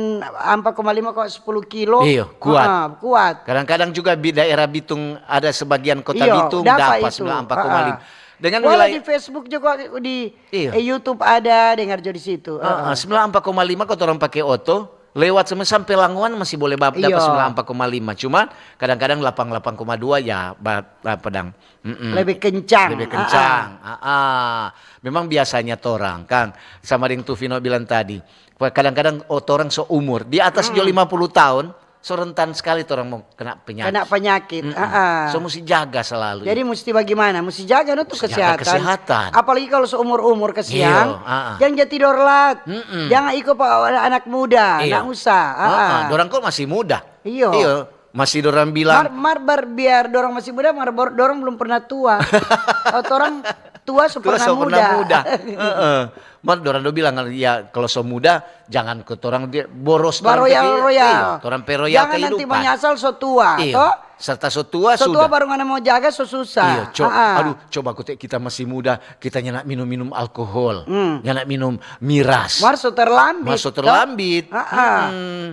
empat koma lima kok sepuluh kilo. Iya, kuat. Ah, kuat. Kadang-kadang juga di daerah Bitung ada sebagian kota Iyo, Bitung dapat dapat itu. sembilan empat koma lima. Ah, ah. Dengan Boleh wilayah di Facebook juga di Iya. eh, YouTube ada, dengar jo di situ. Ah, Ah, ah. Sembilan empat koma lima kok orang pakai oto, lewat sama sampai Langoan masih boleh bab- dapat Iya. Sembilan empat koma lima. Cuman kadang-kadang delapan delapan koma dua ya ba- ba- pedang. Mm-mm. Lebih kencang. Lebih Ah, kencang. Ah, ah. Memang biasanya torang kan sama deng tu Vino bilang tadi. Kadang-kadang oh, torang so umur di atas jo lima puluh tahun, so rentan sekali torang mau kena penyakit. Kena penyakit. Ah, ah. So mesti jaga selalu. Jadi mesti bagaimana? Mesti jaga no tuh Mesti jaga kesehatan. kesehatan. Apalagi kalau seumur-umur kesiang, Iya, ah, ah. Jangan jadi tidur lat. Jangan iko pa anak muda, Iya. Nggak usah. Ah, ah. Dorang kok masih muda. Iyo. Iyo. Masih dorang bilang Mar, mar bar, biar dorang masih muda, mar bor- dorang belum pernah tua. Oh, orang tua so tua pernah so muda. Pernah muda. Heeh. Mar dorang do bilang ya kalau so muda jangan ke torang dia boros torang Baroyal pe- royal. Iya, torang pe royal Jangan nanti kehidupan. Menyasal so tua, Iya. Toh? Serta so tua So sudah. Tua baru ngana mau jaga so susah. Iya, co- Ah, ah. Aduh, coba kote kita masih muda, kita nyanda minum-minum alkohol, nyanda minum miras. Mar so terlambit. Mar so terlambit. Ah, ah.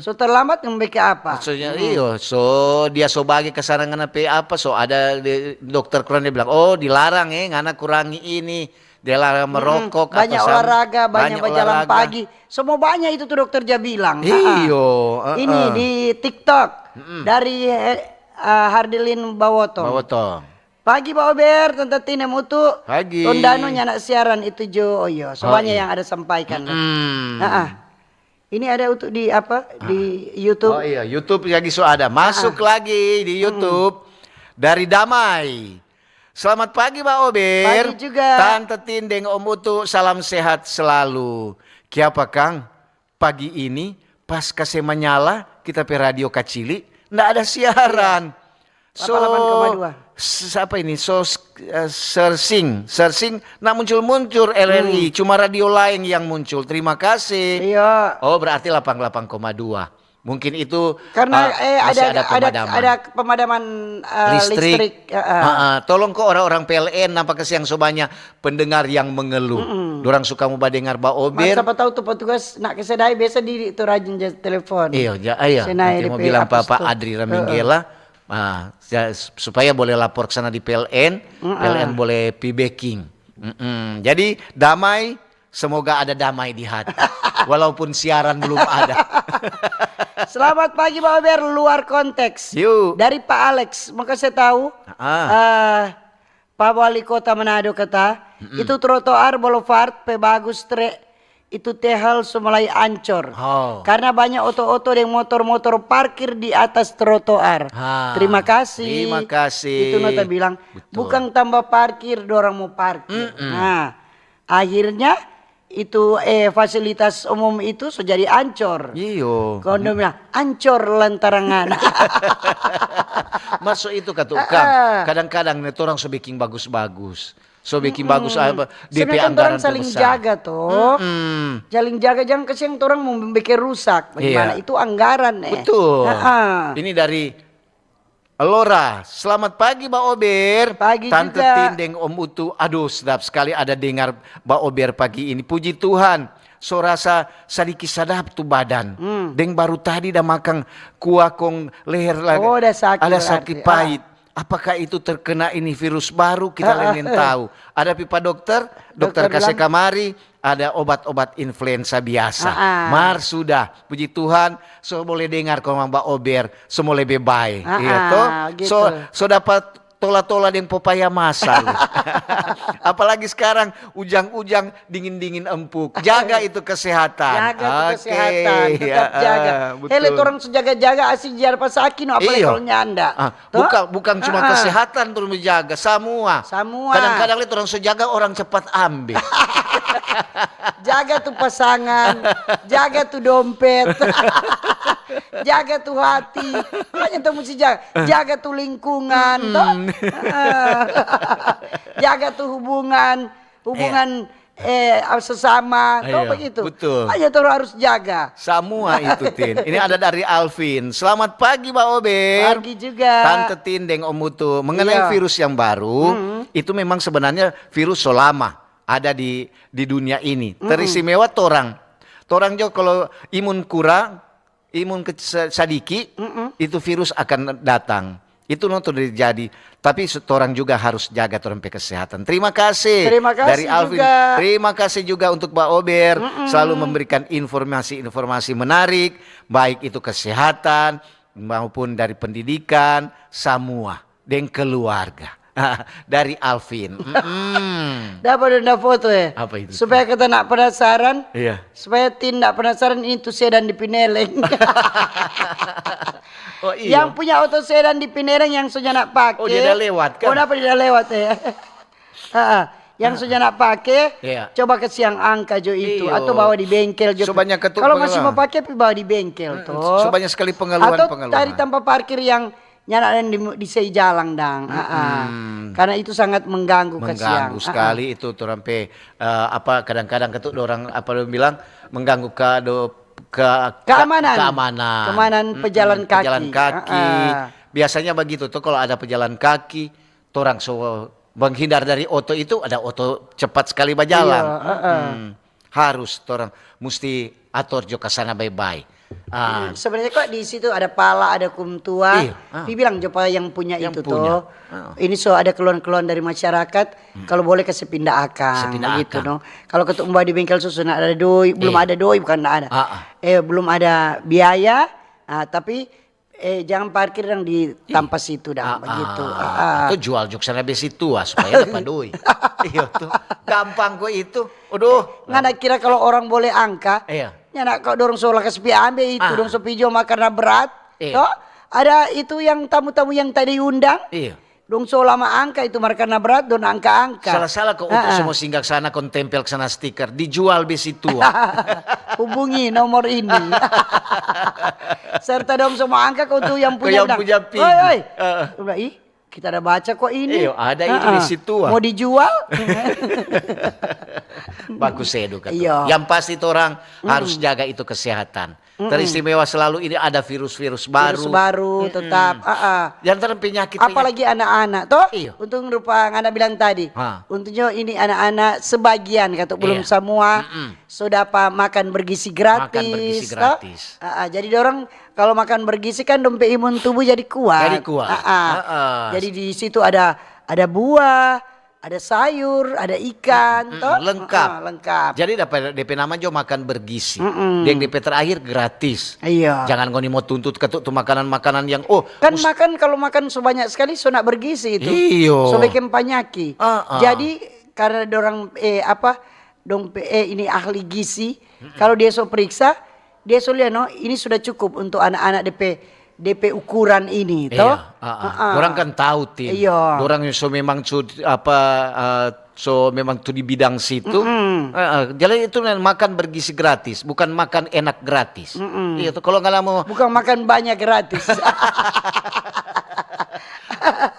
So terlambat ngambeke apa? Maksudnya iyo, so dia so bage ke sana ngana pe apa, so ada di- dokter Crohn dia bilang, oh dilarang eh, ngana kurangi ini, dia larang merokok Banyak atau sam- olahraga, banyak, berjalan olahraga. Pagi. Semua banyak itu tuh dokter ja bilang. Ah, ah. Iyo, eh, Ini eh. Di TikTok dari eh, eh, Hardilin Bawoto. Bawoto. Pagi Pak Ober, Tante Tine Mutu. Pagi. Tondano nyanda siaran itu jo. Oh iyo, semuanya yang ada sampaikan. Hmm. Ah, ah. Ini ada untuk di apa? Di YouTube. Oh iya, YouTube lagi so ada. Masuk lagi di YouTube dari Damai. Selamat pagi, Mbak Ober. Pagi juga. Tante Tin deng Om Utu, salam sehat selalu. Kiapa, Kang? Pagi ini pas kase manyala kita pe radio kacili, nda ada siaran. So, Delapan koma dua. s- apa ini? So, s- eh, searching, searching, nda muncul-muncul R R I, cuma radio lain yang muncul. Terima kasih. Iya. Oh, berarti delapan delapan koma dua. Mungkin itu Karena ah, eh, masih ada ada ada pemadaman. Ada pemadaman eh, Listrik. Listrik. Heeh. Heeh. Tolong kok orang-orang P L N, nampak kesiang so banyak pendengar yang mengeluh. Dorang suka mau badengar Mbak Ober. Mar, siapa tahu tuh petugas nak ke sedai biasa di itu rajin ja telepon. Iya, ja, iya. Senai Nanti di mau P bilang apa Papa tuh? Adri Raminggela, ah, ya, s- supaya boleh lapor ke sana di P L N, P L N boleh pi backing. Mm-mm. Jadi damai, semoga ada damai di hati, walaupun siaran belum ada. Selamat pagi Pak Ober, luar konteks. Yuk. Dari Pak Alex, mau kasih tahu. Ah. Eh, Pak Wali Kota Manado kata, itu trotoar boulevard pe bagus tre, itu tehel so mulai ancor. Oh. Karena banyak oto-oto deng motor-motor parkir di atas trotoar. Ah. Terima kasih. Terima kasih. Itu nota bilang, Betul. Bukan tambah parkir, dorang mau parkir. Nah, akhirnya itu, eh, fasilitas umum itu so jadi ancor. Iyo. Kondom bilang, "Ancor lantarangan." Maso itu katu kang. Kadang-kadang nih orang so biking bagus-bagus. So biking bagus apa? D P Sebenarnya kan anggaran orang saling terbesar. Jaga toh. Mm-mm. Saling jaga, jangan kasihan orang mau bikin rusak. Bagaimana? Iya. Itu anggaran eh. Betul. Ha-ha. Ini dari Lora. Selamat pagi Ba Ober. Pagi Tante juga. Tin deng Om Utu. Aduh, sedap sekali ada dengar Ba Ober pagi ini. Puji Tuhan. So rasa sadiki sadap tu badan. Deng baru tadi da makang kuah kong leher lagi. Oh, da saki Ada berarti. Saki pahit. Apakah itu terkena ini virus baru? Kita leng tahu. Ada pipa dokter, dokter Dokter kase bilang kamari, ada obat-obat influenza biasa. Ah, ah. Mar sudah, puji Tuhan, so boleh dengar komang Ba Ober, so mo lebe bae. Ah, Iya ah, toh? gitu. So, so dapat tola-tola deng popaya masa. Apalagi sekarang ujang-ujang dingin-dingin empuk. Jaga itu kesehatan. Jaga tu Oke, kesehatan, tetap ya, jaga. Betul. Hele, orang so jaga-jaga, asik jar pasaki no, apalagi Iyo. Kalau nyanda. Ah, Toh? bukan bukan cuma Ah, ah. Kesehatan perlu menjaga, semua. Semua. Kadang-kadang lihat orang so jaga, orang cepat ambil. Jaga tu pasangan, jaga tu dompet, jaga tu hati. Makanya tu mesti jaga, jaga tu lingkungan, toh? Jaga tu hubungan, hubungan eh sesama, toh Iya, begitu. Betul. Makanya tu harus jaga. Semua itu, Tin. Ini ada dari Alvin. Selamat pagi, Ba Ober. Pagi juga. Tante Tin deng Om Utu. Mengenai Iya. Virus yang baru, itu memang sebenarnya virus so lama ada di di dunia ini. Teristimewa torang. Torang jo kalau imun kurang, imun ke sa- sadiki, itu virus akan datang. Itu no terjadi. Tapi se- torang juga harus jaga torang pe kesehatan. Terima kasih Terima kasih dari Alvin. Juga. Terima kasih juga untuk Ba Ober selalu memberikan informasi-informasi menarik, baik itu kesehatan maupun dari pendidikan, semua deng keluarga. Dari Alvin. Mm-mm. Dapat dong foto ya. Apa itu? Supaya kita nak penasaran. Iya. Supaya Tin nak penasaran ini tu sedan di Pineleng. Oh iya. Yang punya oto sedan di Pineleng yang sudah nak pake. Oh, dia dah lewat, kan? Oh, dapat dia dah lewat ya. Ah, yang sudah nak pake, Iya. Coba ke siang angka jo itu Iyo. atau bawa di bengkel jo. Sebanyak ketuk Kalau masih pengeluaran. Mau pake, pi bawa di bengkel toh. Sebanyak sekali pengeluaran, Atau pengeluaran. Cari tampa parkir yang nyanda ada di, di sei jalang dang. Ah, ah. Karena itu sangat mengganggu ke siang. Mengganggu sekali itu torang pe eh, apa kadang-kadang ketuk orang apa dong bilang mengganggu ka do ke Keamanan. Keamanan. Keamanan pejalan kaki. Pejalan kaki. Ah, ah. Biasanya begitu tuh kalau ada pejalan kaki, torang so menghindar dari oto itu ada oto cepat sekali berjalan. Iya, ah, ah. Hmm. Harus torang mesti ator jo ka sana bae-bae. Ah, Sebenarnya kok di situ ada pala, ada kumtua. Iya, ah. Pi bilang jo pa yang punya Yang itu punya. Toh. Ah. Ini so ada keluhan-keluhan dari masyarakat. Kalau boleh kasih pindah akang, Kasih pindah begitu akang. No. Kalau ketuk umba di bengkel susu nak ada doi, belum Iya. Ada doi bukan nak ada. Ah, ah. Eh belum ada biaya, ah, tapi eh jangan parkir yang di tampa situ dah, Ah, begitu. ah. Ah, ah. Atau jual jok sana besi tua supaya dapat doi. Iya tuh. Gampang kok itu. Aduh. Ngana kira kalau orang boleh angka, Iya. Nyanda kok dorong so lakas pi ambe itu, Ah. Dong so pi jo makan na berat. Iya. Toh? Ada itu yang tamu-tamu yang tadi undang. Iya. Dong so lama angka itu makan na berat, dong angka-angka. Salah-salah kok untuk semua singgah sana kong tempel sana stiker. Dijual besi tua. Hubungi nomor ini. Serta dong semua angka kok tu yang Kok punya yang bilang, punya pigi. "Oi, oi." Heeh. Udah, ih, kita ada baca kok ini. Iyo, ada ini Heeh. Besi tua. Mau dijual? Bagus sedu katu. Iya. Yang pasti orang harus jaga itu kesehatan. Teristimewa selalu ini ada virus-virus baru. Virus baru tetap. Heeh. Yang terang penyakit. Apalagi anak-anak toh. Iya. Untung rupa ngana bilang tadi. Ha. Untungnya ini anak-anak sebagian kata belum Iya. semua so dapat makan bergizi gratis. Makan bergizi Toh? gratis. Ah, ah, jadi orang kalau makan bergizi kan dong pe imun tubuh jadi kuat. Jadi kuat. Ah, ah. Ah, ah. Jadi di situ ada ada buah, ada sayur, ada ikan, toh? Lengkap. Ah, lengkap. Jadi dapat D P nama jo makan bergizi. Yang D P terakhir gratis. Iya. Jangan ngoni mau tuntut ke tu, tu makanan-makanan yang oh Kan mus- makan kalau makan sebanyak sekali so nak bergizi itu. Iyo. So bikin panyaki. Ah, ah. Jadi karena dorang eh apa dong pe- eh ini ahli gizi, kalau dia so periksa, dia so lihat no, ini sudah cukup untuk anak-anak D P D P ukuran ini toh. Iya, ah, ah. Orang kan tahu Tin. Iya. Orang yang so memang su- apa eh, so memang tu di bidang situ. Mm-mm. Eh, eh, jadi itu makan bergizi gratis, bukan makan enak gratis. Mm-mm. Iya tuh, kalau nggak mau, bukan makan banyak gratis.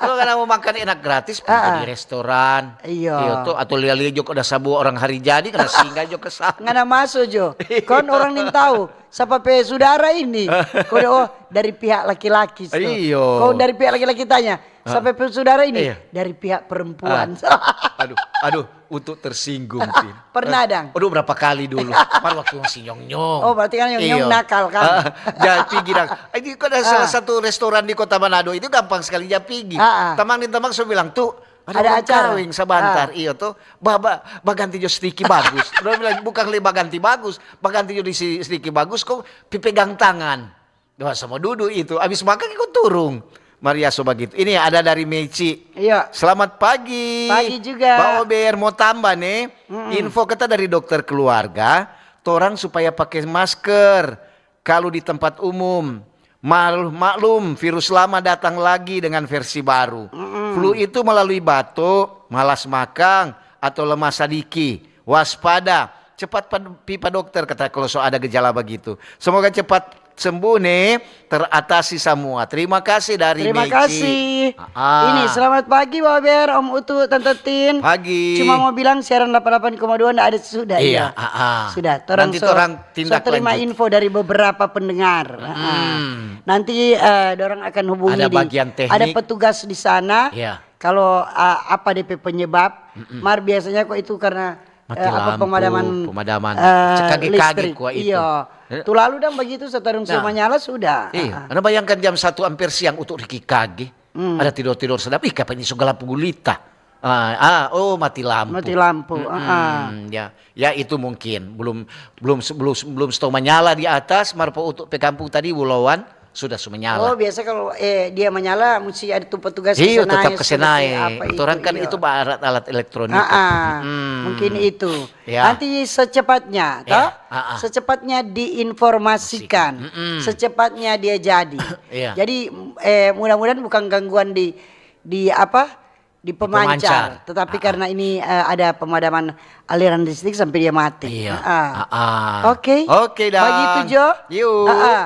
Kalau nggak mau makan enak gratis, pergi di restoran. Iya. Iya tuh, atau lia-lia jo ada sabu orang hari jadi, kena singgah jo ke sana. Ngana maso jo. Kon orang ning tahu, sapa pe sudara ini? Kode, oh, dari pihak laki-laki. Iyo. Kong dari pihak laki-laki tanya, sapa pe sudara ini? Iya. Dari pihak perempuan. Ah. Aduh, aduh, untuk tersinggung, Tin. Pernah, dang? Aduh, berapa kali dulu. Mar waktu masih nyong-nyong. Oh, berarti kan nyong-nyong nakal, kan? Ah, jadi pigi, dang. Ini kok ada salah satu restoran di Kota Manado itu gampang sekali ja pigi. Ah, ah. Tamang deng tamang so bilang, tuh, ada orang kaweng sabantar. Ah. Iyo tuh. Ba, ba, baganti jo stiki bagus. Dong bilang, bukan le baganti bagus, baganti jo di si-, stiki bagus, kong pi pegang tangan. Wah, sama dudu itu. Abis makan, kong turung. Maria so bagitu. Ini ada dari Meci. Iya. Selamat pagi. Pagi juga. Pak Ober, mau tambah nih. Mm-mm. Info kita dari dokter keluarga, torang supaya pakai masker kalu di tempat umum. Mal-, maklum, virus lama datang lagi dengan versi baru. Mm-mm. Flu itu melalui batuk, malas makang, atau lemah sadiki. Waspada, cepat pa-, pi pa dokter, kata, kalau so ada gejala bagitu. Semoga cepat sembuh nih, teratasi semua. Terima kasih dari Meci. Terima kasih. Ah, ah. Ini, selamat pagi, Baber, Om Utu, Tante Tin. Pagi. Cuma mau bilang, siaran delapan delapan koma dua nda ada sudah, iya. Iya, ah, ah. Sudah, torang so, torang so terima info dari beberapa pendengar. Ah, ah. Hmm. Nanti, eh, dorang akan hubungi, ada di, bagian teknik, ada petugas di sana. Iya. Kalau, ah, apa depe penyebab, mm-mm, mar biasanya kok itu karena, eh, apa, lampu, pemadaman, pemadaman, eh, kage-kage listrik. Kua itu. Iya. Eh. Tu lalu dang bagitu, setarung so manyala sudah. Iya. Ah, ah. Karena bayangkan jam satu hampir siang, utuk riki kage. Hmm. Ada tidor-tidor sedap. Ih, kapa ini so galap gulita? Ah, ah, oh, mati lampu. Mati lampu, mm-mm, ah, ah. Ya. Ya, itu mungkin belum, belum, belum, belum stop manyala di atas, mar pa utuk pe kampung tadi, Bulawan, sudah su manyala. Oh, biasa kalau, eh, dia manyala, musti ada tu petugas. Iyo, tetap ke sana, eh. Torang kan itu ba-, alat, alat elektronik. Ah, ah. Mm-mm. Mungkin itu. Ya. Nanti secepatnya, toh? Ah, ah. Secepatnya diinformasikan. Mm-mm. Secepatnya dia jadi. Iya. Jadi, eh, mudah-mudahan bukan gangguan di, di apa? Di pemancar. Di pemancar. Tetapi karena ini, eh, ada pemadaman aliran listrik sampai dia mati. Iya. Ah, ah. Oke. Oke, dang. Begitu, Jo. Yuk. Ah, ah.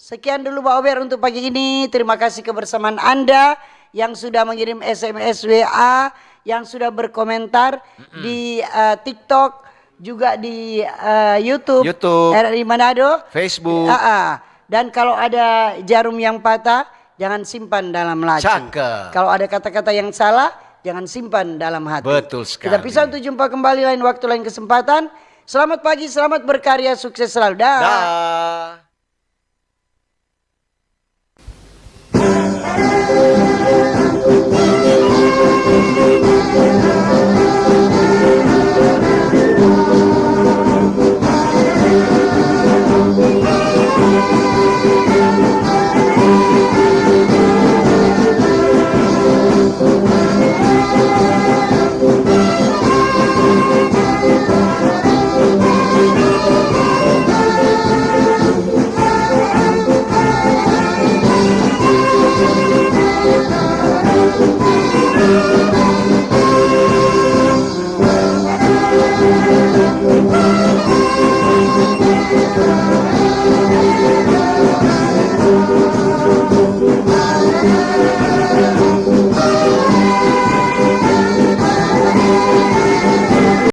Sekian dulu, Ba Ober, untuk pagi ini. Terima kasih kebersamaan Anda yang sudah mengirim S M S, W A, yang sudah berkomentar di, eh, TikTok, juga di, eh, YouTube, YouTube, R R I Manado, Facebook. Ah, ah. Dan kalau ada jarum yang patah, jangan simpan dalam laci. Cakep. Kalau ada kata-kata yang salah, jangan simpan dalam hati. Betul sekali. Kita pisah untuk jumpa kembali lain waktu, lain kesempatan. Selamat pagi, selamat berkarya, sukses selalu. Dah. Dah.